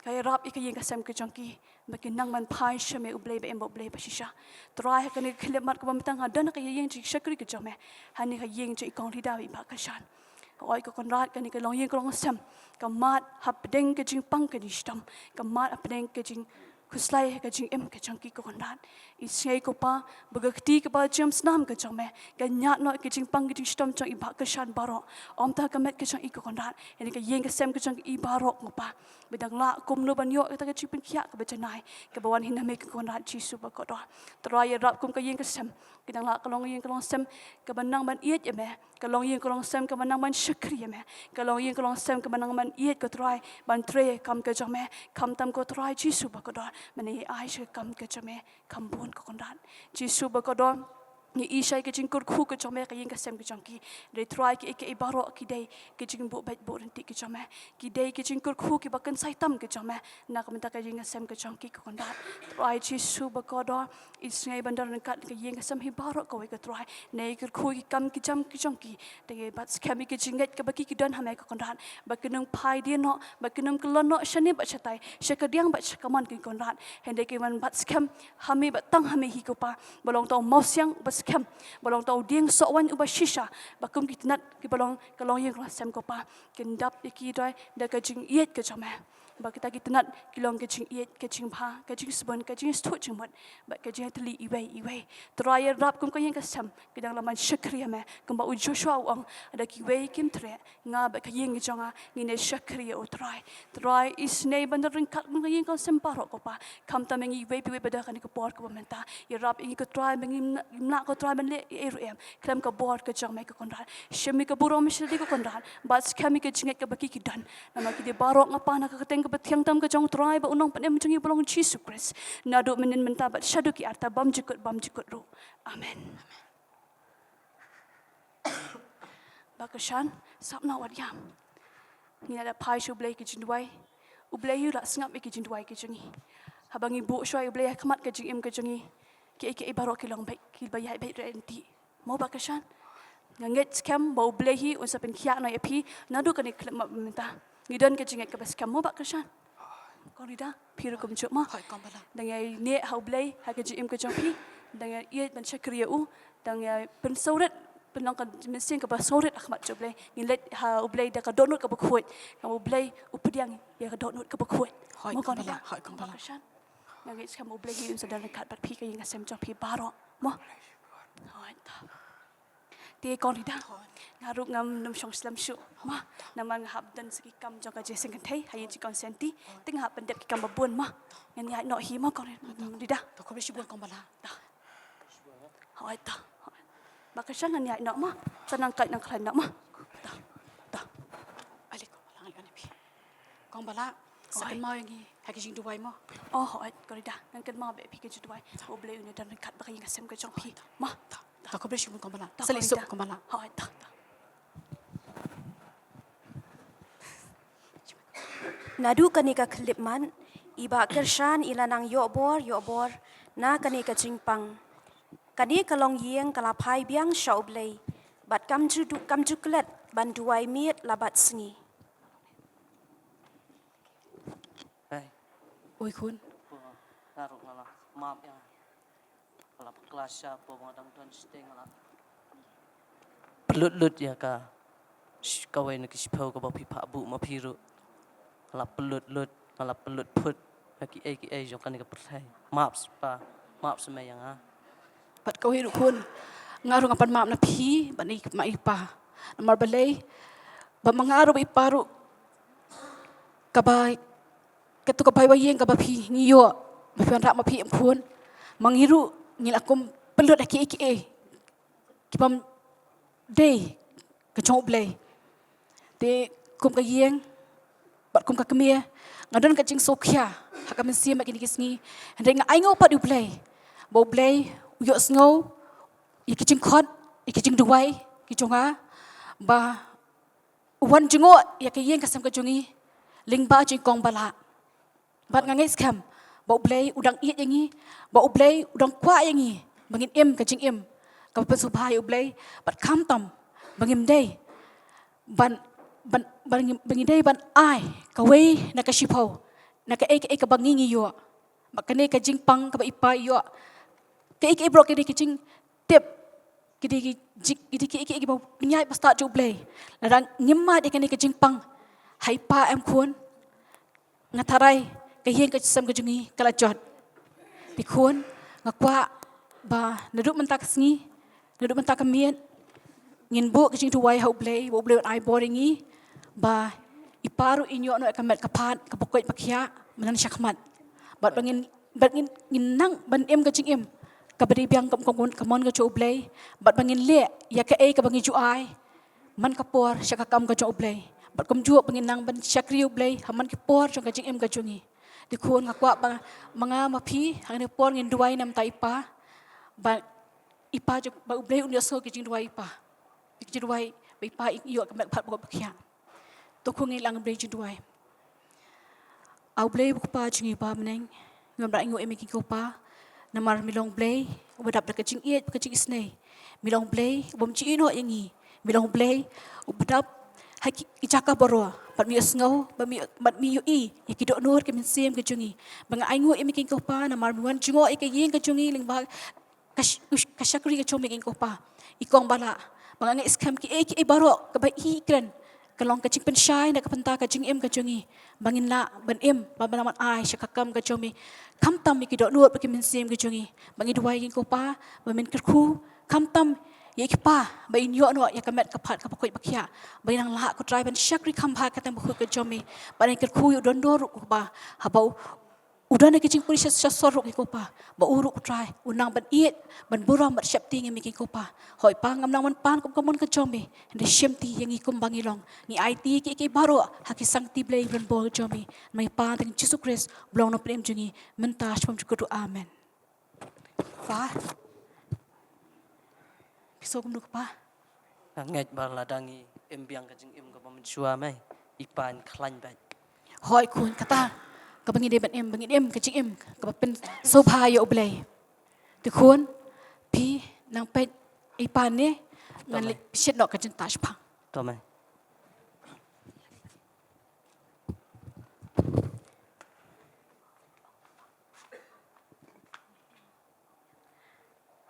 ka ïarap ïa ka ïing ka sem ka jong ki, ba kin nang ban phai sha me, U Blei ba im bad U Blei ba shisha. Trai, ha kane ka khyllipmat kaba mynta nga don ha ka ïing jong i shakri ka jong me, ha kane ka ïing jong i Kong Rida bad i Bah Kyrshan. Hooid ko Kynrad, kane ka longïing ka longsem ka mad hapdeng ka jingpang ka jingshitom, ka mad hapdeng ka jingkhuslai ha ka jingim ka jong ki, ko Kynrad. Isynei ko Pa ba ka kti kaba jemsnam ka jong me kan ñiad noh ïa ka jingpang ka jingshitom jong i Bah Kyrshan baroh, ym tang ha ka met ka jong i, ko Kynrad, ha kane ka ïing ka sem ka jong i baroh ko Pa. Ba dang lah kumno ban ïoh kata ka jingpynkhiah kaba janai kaba wan hi na me, ko Kynrad Jisu bakordor. Trai, ïarap kum ka ïing ka sem, ka dang lah ka longïing ka longsem kaba nang ban ïeit ïa me, ka longïing ka longsem kaba nang ban shakri ïa me, ka longïing ka longsem kaba nang ban ïeit, ko Trai, ban trei ïa ka kam ka jong me. Khamtam, ko Trai Jisu bakordor, mane ai sha ka kam ka jong me kham bun, ko Kynrad Jisu bakordor. Ngi ïohi shai ka jingkyrkhu ka jong me ha ka ïing ka sem ka jong ki. Dei Trai, kiei kiei baroh ki dei ki jingbuh beit buh ryntih ki jong me, ki dei ki jingkyrkhu kiba kynsai tam ka jong me na ka bynta ka ïing ka sem ka jong ki, ko Kynrad. Trai Jisu bakordor, isynei ban don ryngkat ka ïing ka sem hi baroh kawei, ko Trai. Ngi kyrkhu ïa ki kam ki jam ki jong ki, te ngi bat skhem ïa ka jingngeit kaba ki ki don ha me, ko Kynrad, ba kin ym phai dien noh, ba kin ym kyllon noh shane bad shatai, sha kadiang bad sha kamon, ko Kynrad. Hynrei kin wan bat skhem ha me bad tang ha me hi ko Pa, ba long tang u mawsiang uba skhem, ba long tang u dieng soh waiñ uba shisha, ba kum ki tnat kiba long ka longïing ka longsem ko Pa, kin dap ïa ki Trai da ka jingïeit ka jong me. Ba kita ki tnat ki long ka jingïeit, ka jingbha, ka jingsbun, ka jingïathuh jingmut bad ka jingïatylli iwei iwei. Trai, ïarap kum ka ïing ka sem, ki dang lah ban shakri ïa me kumba u Joshua u ong, lada kiwei kim treh, nga bad ka ïing ka jong nga ngin ïa shakri ïa u Trai. Trai, isynei ban don ryngkat kum ka ïing ka sem baroh ko Pa. Khamtam ïa ngi iwei pa iwei ba don ha kane ka por kaba mynta. Ïarap ïa ngi ko Trai ba ngim lah, ngim lah ko Trai ban leh ei ei ruh em khlem ka bor ka jong me, ko Kynrad. Shim ïa ka burom sha lade, ko Kynrad, bad skhem ïa ka jingngeit kaba ki ki don. Namar ki dei baroh, nga pan ha ka kyrteng kaba thiang tam ka jong u Trai bad u Nongpynim jong ngi ba long Jisu Khrist, naduh mynhynnin mynta bad shaduh ki arta bymjukut bymjukut ruh. Amen. Bah Kyrshan, sngap noh wat ïam. Ngi la phai sha U Blei ki jingduwai. U Blei u la sngap ïa ki jingduwai ki jong ngi. Haba ngi buh shuwa ïa U Blei ha khmat ka jingim ka jong ngi, kiei kiei baroh ki long beit, kiba ïaid beit ryntih. Mo Bah Kyrshan? Nga ngeit skhem ba U Blei hi un sa pynkhiah noh ïa phi naduh kane ka khyllipmat mynta. Ngi don ka jingngeit kaba skhem, mo Bah Kyrshan? Kong Rida, phi ruh kumjuh mo. Hooid, Kong Bah la. Dang ïa neh ha U Blei ha ka jingim ka jong phi. Dang ïa ïeit ban shakri ïa u. Dang ïa pynsawrit, pynlong ka mynsiem kaba sawrit ha khmat jong U Blei. Ngin leit ha U Blei da ka dohnud kaba khuid. Namar U Blei u pdiang ïa ka dohnud kaba khuid. Hooid, Kong Bah la. Hooid, Kong Bah la. Bah Kyrshan, nga ngeit skhem U Blei hi un sa don ryngkat bad phi, ka ïing ka sem jong phi baroh mo. Hooid. Te Kong Rida, nga ruh ngam nym shong slem shuh mo, namar nga hap don sa ki kam jong ka jingïaseng kynthei ha ïing jong i Kong Senti. Te nga hap pyndep ki kam ba bun mo. Ngan ïaid noh hi mo Kong Rida. To khublei shibun Kong Bah la. Hooid to. Bah Kyrshan, ngan ïaid noh mo. Sa nang kait nang khlaiñ noh mo. To. To. Ale Kong Bah la, ngan ïaid noh phi. Kong Bah la, sa kynmaw ïa ngi ha ki jingduwai mo. Oh, hooid Kong Rida, ngan kynmaw bad phi ki jingduwai. U Blei un ïadon ryngkat bad ka ïing ka sem ka jong phi mo. To khublei shibun Kong Bah la. Sa leit suk Kong Bah la. Hooid to. Naduh kane ka khyllipmat, i Bah Kyrshan i la nang ïoh bor ïoh bor na kane ka jingpang. Kane ka longïing ka la phai biang sha U Blei bad kam ju du-, kam ju klet ban duwai miet la bad sngi. Hei. Oi khun. Nga ruh nga la map ïa nga. Nga la bakla sha pdeng ba nga dang don shatei, nga la pynlut lut ïa ka sh-, kawei na ki shiphew kaba phi phah buh ma phi ruh. Nga la pynlut lut, nga la pynlut phut ïa kiei kiei jong kane ka pyrthei. Map sha pa, map sha me ïa nga. Bad kawei ruh khun, nga ruh nga pan map na phi bad na i ma i pa. Namar balei? Ba ma nga ruh bad i pa ruh, kaba, kato ka bai ba ïing kaba phi ngi ïoh, ba phi wanrah ma phi em khun, ma ngi ruh ngi la kum pynlut ha kiei kiei ki bym dei ka jong U Blei. Te kum ka ïing Bad kum ka kmie, nga don ka jingsngewkhia ha ka mynsiem ha kine ki sngi. Hynrei nga ainguh pat ïa U Blei, ba U Blei u ïohsngew ïa ki jingkhot, ïa ki jingduwai ki jong nga, ba u wan jngoh ïa ka ïing ka sem ka jong ngi lyngba jingkong ba lah. Bad nga ngeit skhem ba U Blei u dang ïeit ïa ngi, ba U Blei u dang kwah ïa ngi ba ngin im ka jingim kaba pynsngewbha ïa U Blei, bad khamtam ba ngim dei ban, ban, ban ngim, ba ngi dei ban ai kawei na ka shiphew na kaei kaei kaba ngi ngi ïoh. Bad kane ka jingpang kaba i pa i ïoh, kaei kaei baroh ki dei ki jingtip, ki dei ki jing, ki dei kiei kiei kiba pynïaid ba stad jong U Blei. Lada ngim mad ïa kane ka jingpang ha i pa, em khun, nga tharai ka ïing ka sem ka jong ngi ka la jot. Te khun, nga kwah ba naduh mynta ka sngi, naduh mynta ka miet, ngin buh ka jingduwai ha U Blei, ba U Blei un ai bor ïa ngi, ba i pa ruh in ïoh noh ïa ka met ka phad kaba koit ba khiah mynta shakhmat. Bad ba ngin, bad ngin, ngin nang ban im ka jingim kaba dei biang kum ka mon, ka mon ka jong U Blei, bad ba ngin leh ïa kaei kaba ngi ju ai man ka por sha ka kam ka jong U Blei. Bad kumjuh ba ngin nang ban shakri U Blei ha man ki por jong ka jingim ka jong ngi. Te khun, nga kwah ba ma nga ma phi ha kane ka por ngin duwai na ka bynta i pa, ba i pa jong, ba U Blei un ïohsngew ki jingduwai i pa, ki jingduwai ba i pa i ïoh ka met phad ba koit ba khiah. To khun, ngin ïa nang ban jingduwai. A U Blei U Kpa jong ngi uba ha bneng, ngi wanrah ainguh ïa me ko Pa, namar me long Blei uba dap da ka jingïeit bad ka jingisynei. Me long Blei ubym ju ïehnoh ïa ngi. Me long Blei uba dap ha ki, ki jaka baroh, bad me ïohsngew, bad me, bad me ïohi ïa ki dohnud ki mynsiem ki jong ngi. Bad nga ainguh ïa me ko Pa namar me wan jngoh ïa ka ïing ka jong ngi lyngba ka sh-, ka shakri ka jong me ko Pa, i kong ba lah. Ba nga ngeit skhem kiei kiei baroh kaba i kren, ka long ka jingpynshai na ka bynta ka jingim ka jong ngi, ba ngin lah ban im, ba ngin lah ban ai sha ka kam ka jong me, khamtam ïa ki dohnud bad ki mynsiem ki jong ngi. Ba ngi duwai ko Pa ba men kyrkhu khamtam ïa i kpa ba in ïoh noh ïa ka met ka phad kaba koit ba khiah, ba in nang lah ko Trai ban shakri kham bha ka kyrteng bakhuid ka jong me. Ba ngi kyrkhu ïa u Dondon ruh ko Pa, haba u u don ha ki jingpuri sha, sha sor ruh ko Pa, ba u ruh ko Trai un nang ban ïeit, ban burom bad sheptieng ïa me ko Pa. Hooid Pa, ngam nang ban pan kum ka mon ka jong me, hynrei shimti ïa ngi kumba ngi long. Ngi aiti kiei kiei baroh ha ki sangti Blei ba donbor jong me. Namar i Pa, ha ka kyrteng Jisu Khrist uba long u Nongpynim jong ngi, mynta shaphang jingkyrkhu. Amen. Pa, phi sngew kumno ko Pa? Nga ngeit ba lada ngi im biang ka jingim kaba mynshuwa, mei, i Pa in khlaiñ beit. Hooid khun, kata kaba ngi dei ban im, ba ngin im ka jingim kaba pynsngewbha ïa U Blei. Te khun, phi nang peit i Pa ne, ngan leit shit noh ka jingtah shaphang. To mei.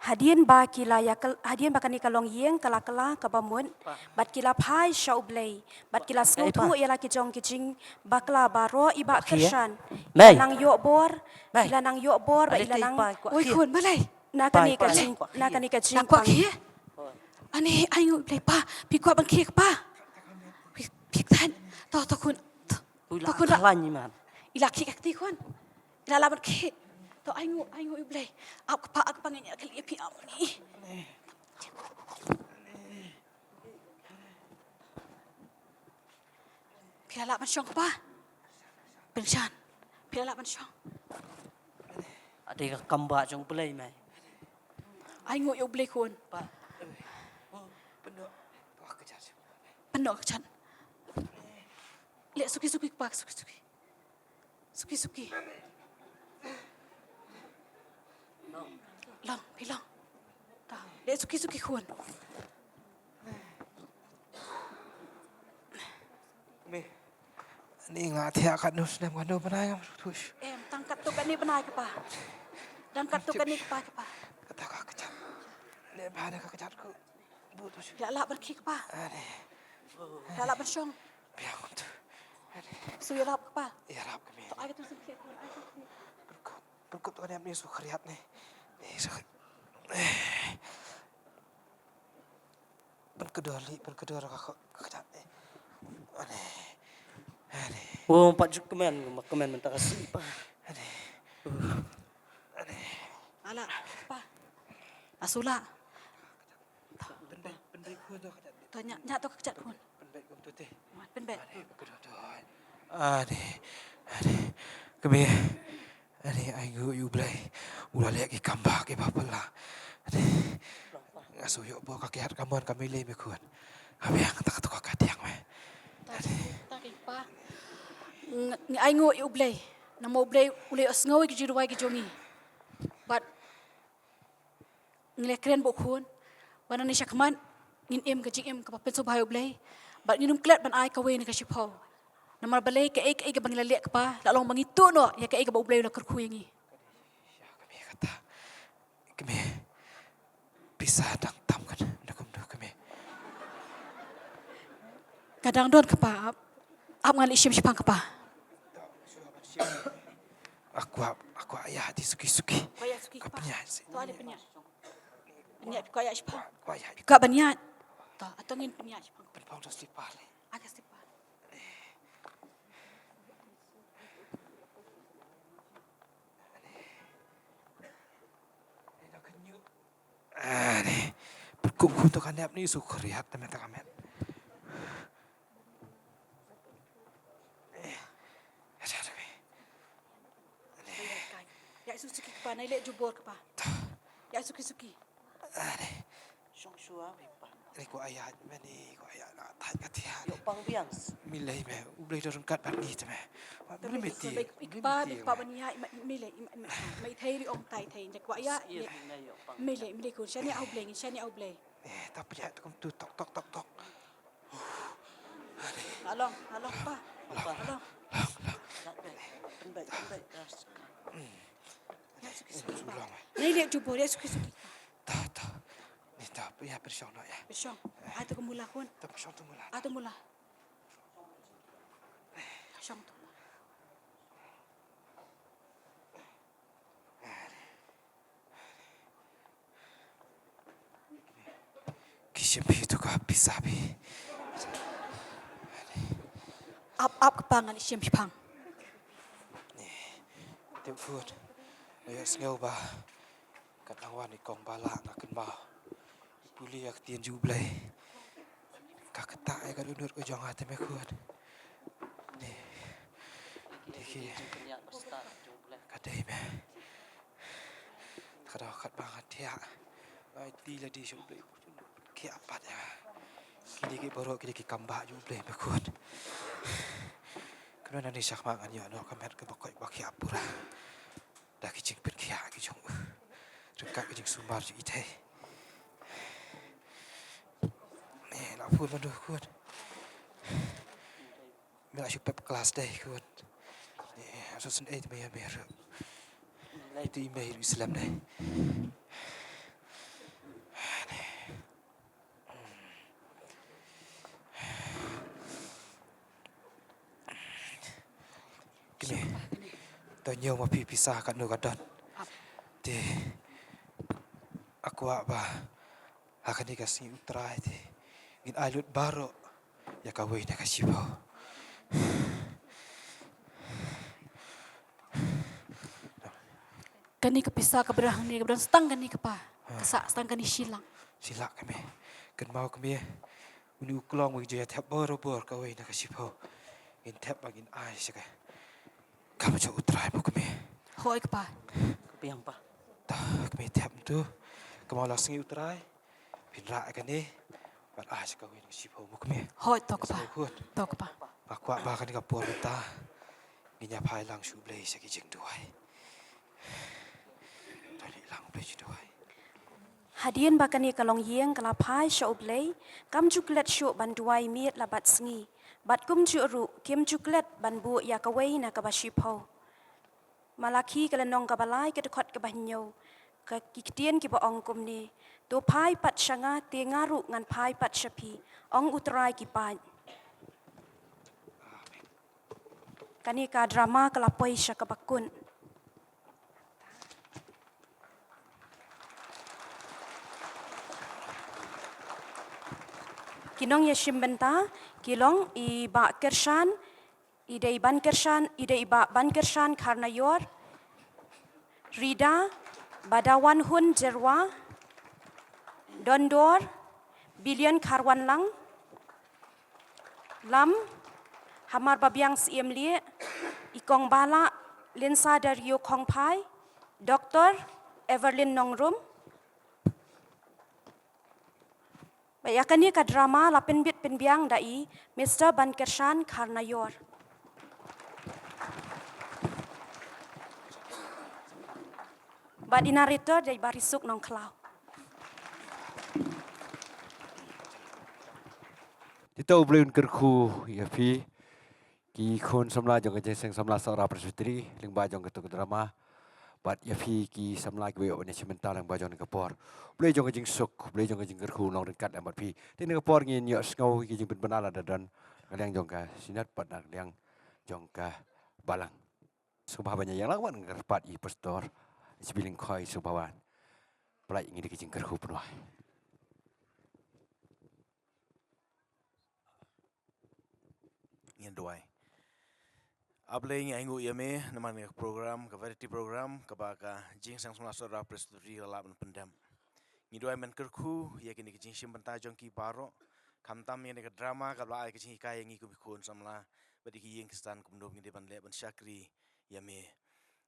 Hadien ba ki la ïa kyl-, hadien ba kane ka longïing ka la kylla kaba mut, bad ki la phai sha U Blei, bad ki la sngewthuh ïa la ki jong ki jingbakla baroh, i Bah Kyrshan, i la nang ïoh bor, i la nang ïoh bor, bad i la nang, oi khun, balei? Na kane ka jing, na kane ka jingpang. Ani, ai ngu Blei Pa, phi kwah ban khie Pa. Phi, phi kthang. To, to khun. To khun. I la khie ka kti khun. I la lah ban khie. To ai ngu, ai ngu Blei. Ap kpa, ap kpa, ngin ïa kylli ïa phi, ap ni. Phi la lah ban shong kpa? Pynshong. Phi la lah ban shong? Ade ka kam ba jong Blei mei. Ai ngu ïa Blei khun. Pa. Pyndoh ka kjat. Leh suki suki kpa, suki suki. Suki suki. Long, phi long. Ta, leh suki suki khun. Me. Ni nga thiah katno snem katno bnai ngam sngewthuh. Em, tang katto katne bnai kpa. Tang katto katne kpa kpa. Kata ka kjat. Leh ba ne ka kjat ko. Phi la lah ban khie kpa? Ade. Phi la lah ban shong? Biang kumtu. Ade. Shu ïarap kpa? Ïarap kmie. To ai ka tu sngewkhia. Pyrkhat, pyrkhat to ka niam ni shu khriat ni. Ni shu. Pynkdor li, pynkdor ka kjat ni. Ade. Ade. Oh, pat ju kmen, ma kmen mynta ka sngi pa. Ade. Ade. Ala, pa. Asula. Pynbeit, pynbeit khun to ka kjat. To ñiah, ñiah to ka kjat khun. Pynbeit khun to te. Pynbeit. Pynbeit. Ani, ani, kmie, ani, ai nguh ïa U Blei, u la leh ki kam ba, ki ba pala. Ani, nga shu ïoh bor ka kiad ka mon ka mei lei me khun. Nga biang ta ka tu ka diang me. Ta, ta ki pa. Ng-, ngi ai nguh ïa U Blei. Namar U Blei u leh sngew ïa ki jingduwai ki jong ngi. Bad ngi la kren bad u khun, ba nangne shakhmat ngin im ka jingim kaba pynsngewbha ïa U Blei, bad ngin ym klet ban ai kawei na ka shiphew. Namar balei kaei kaei kaba ngi la leh kpa, la long ba ngi tuh noh ïa kaei kaba U Blei u la kyrkhu ïa ngi. Kmie, kata. Kmie. Pisa dang tam kan, na kumno kmie. Ka dang don kpa, ap. Ap ngan leit shim shiphang kpa. Aku ap, aku ap ïa di suki suki. Kpa ïa suki kpa. Ka pynïaid si. To ale pynïaid. Pynïaid kpa ïa shiphang. Kpa ïa. Kpa pynïaid. To, ato ngin pynïaid shiphang. Pynpong to slipar le. Aga slipar. Ani. Pynkup kum to ka nep ni su khriat te me ta ka met. Ïa suki suki kpa, nai leh jubor kpa. Ïa suki suki. Ani. Shong shwa me pa. Ani ko aya, mani ko aya na tai ka tia. Yo pang biang. Mi lei me, U Blei da rung kat bat ni te me. Wa mi lei me ti. Ikpa, ikpa ban ïa, mi lei, mi thei ri ong tai thei. Nda ko aya. Mi lei, mi lei ko, shane au Blei, shane au Blei. Eh, ta pia tu kum tu tok tok tok tok. Along, along pa. Along. Along. Along. Pynbeit, pynbeit. Nai leh jubor ïa suki suki. Ta, ta. Ni ta, ïa pyrshang noh ïa. Pyrshang. Ai tu ka mula khun. Ta pyrshang tu mula. Ai tu mula. Pyrshang tu mula. Ki shim phi tu ka pisa phi. Ap, ap kpa ngan shim phi pang. Te food. Ïa sngew ba. Kat nang wan i kong ba la nga kynmaw. Pule ïa ka ktien jong U Blei. Ka kata ïa ka dohnud ka jong nga te me khun. Ni. Ni ki. Ka dei me. Ka dei kat ba nga thiah. Ai ti la di shu Blei. Ki apat ïa. Ki dei ki baroh ki dei ki kam ba jong U Blei me khun. Kano na ni shakma ngan ïoh noh ka met ka ba koit ba ki apura. Da ki jingpynkhiah ki jong u. Ryngkat ki jingsumar jong i te. Eh, la pun manu kun. Me la shu pep klas dei kun. Eh, asu sun ei te me ïa me ru. Lai tu i me ru Islam dei. Kine. To ñiew ma phi pisa katno ka don. Te. Aku ba. Ha kane ka sngi U Trai te. Ngin ai lut baroh. Ïa kawei na ka shiphew. Kane ka pisa ka bra hangne ka bra stang kane ka pa. Ka sa stang kane shilak. Shilak kame. Kynmaw kame. Uni u klong wi ju ïa thep bor bor kawei na ka shiphew. Ngin thep ba ngin ai sha ka. Kam jong U Trai mo kame. Hoi ka pa. Ka biang pa. Ta kame thep tu. Kynmaw la sngi U Trai. Phin rah ïa kane. Bad ai sha kawei na ka shiphew mo kame. Hoi to ka pa. To ka pa. Ba kwah ba kane ka por mynta. Ngin ïa phai lang sha U Blei sha ki jingduwai. Hadien ba kane ka longïing ka la phai sha U Blei, kam ju klet shuh ban duwai miet la bad sngi, bad kumjuh ruh kim ju klet ban buh ïa kawei na kaba shiphew. Malaki ka lynnong kaba lai ka dkhot kaba hynñiew, ka ki ktien kiba ong kumne, to phai pat sha nga te nga ruh ngan phai pat sha phi, ong U Trai ki paid. Kane ka drama ka la poi sha kaba kut. Ki nongïashim bynta ki long i Bah Kyrshan, i dei Ban Kyrshan, i dei i Bah Ban Kyrshan Kharnaior, Rida Badawanhun Jyrwa, Dondor Billion Kharwanlang, Lam Hamar Babiang Syiem Lieh, i Kong Balah Linsa Dario Khongphai, Doktor Evelyn Nongrum. Bad ïa kane ka drama la pynbit pynbiang da i Mister Bankershan Kharnaior. Bad i narrator da i Barisuk Nongkhlaw. Te to U Blei un kyrkhu ïa phi ki khun samla jong ka Jingïaseng Samla Sohra Presbytery lyngba jong kato ka drama. Bad ïa phi ki samla kiba ïoh ban ïashim bynta lyngba jong kane ka por. U Blei jong ka jingsuk, U Blei jong ka jingkyrkhu un long ryngkat lem bad phi. Te kane ka por ngin ïohsngew ïa ki jingpynbna lada don na ka liang jong ka Synod bad na ka liang jong ka Balang. Sngewbha ban ïa ïeng lang wan, nga kyrpad ïa i Pastor H B Lyngkhoi, sngewbha wan. Pynlait ngi da ka jingkyrkhu, pynwai. Ngin duwai. A Blei, ngi ainguh ïa me namar kane ka program, ka variety program kaba ka Jingïaseng Samla Sohra Presbytery ka la lah ban pyndep. Ngi duwai men kyrkhu ïa kine ki jingshim bynta jong ki baroh, khamtam ïa kane ka drama kaba la ai ka jinghikai ïa ngi kum ki khun samla bad ïa ki ïing ki stand, kumno ngi dei ban leh ban shakri ïa me.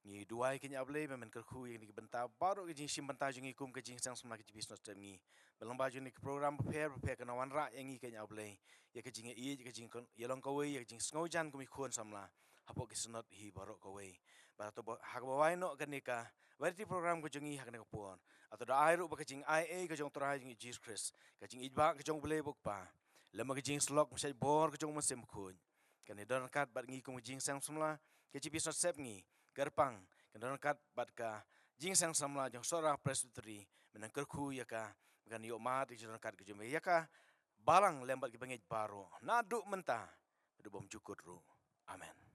Ngi duwai keiñ, A Blei, ba men kyrkhu ïa kine ki bynta baroh, ki jingshim bynta jong ngi kum ka Jingïaseng Samla K J B Synod Step Ngi. Ba lyngba jong kine ki program bapher bapher kan wan rah ïa ngi keiñ, A Blei, ïa ka jingïeit, ïa ka jingïalong kawei, ïa ka jingsngewjan kum ki khun samla hapoh ki synod hi baroh kawei. Bad to ba ha kaba wai noh kane ka variety program ka jong ngi ha kane ka por, to da ai ruh ba ka jingaiei ka jong U Trai jong ngi Jisu Khrist, ka jingïeit bah ka jong U Blei U Kpa, lem bad ka jingïasyllok bymshait bor ka jong U Mynsiem Bakhuid, kan ïadon ryngkat bad ngi kum ka Jingïaseng Samla K J B Synod Step Ngi. Kyrpang kan don ryngkat bad ka Jingïaseng Samla jong Sohra Presbytery. Men nang kyrkhu ïa ka, kan ïoh mad ïa ka jingdon ryngkat ka jong me ïa ka Balang lem bad ki bangeit baroh, naduh mynta haduh bymjukut ruh. Amen.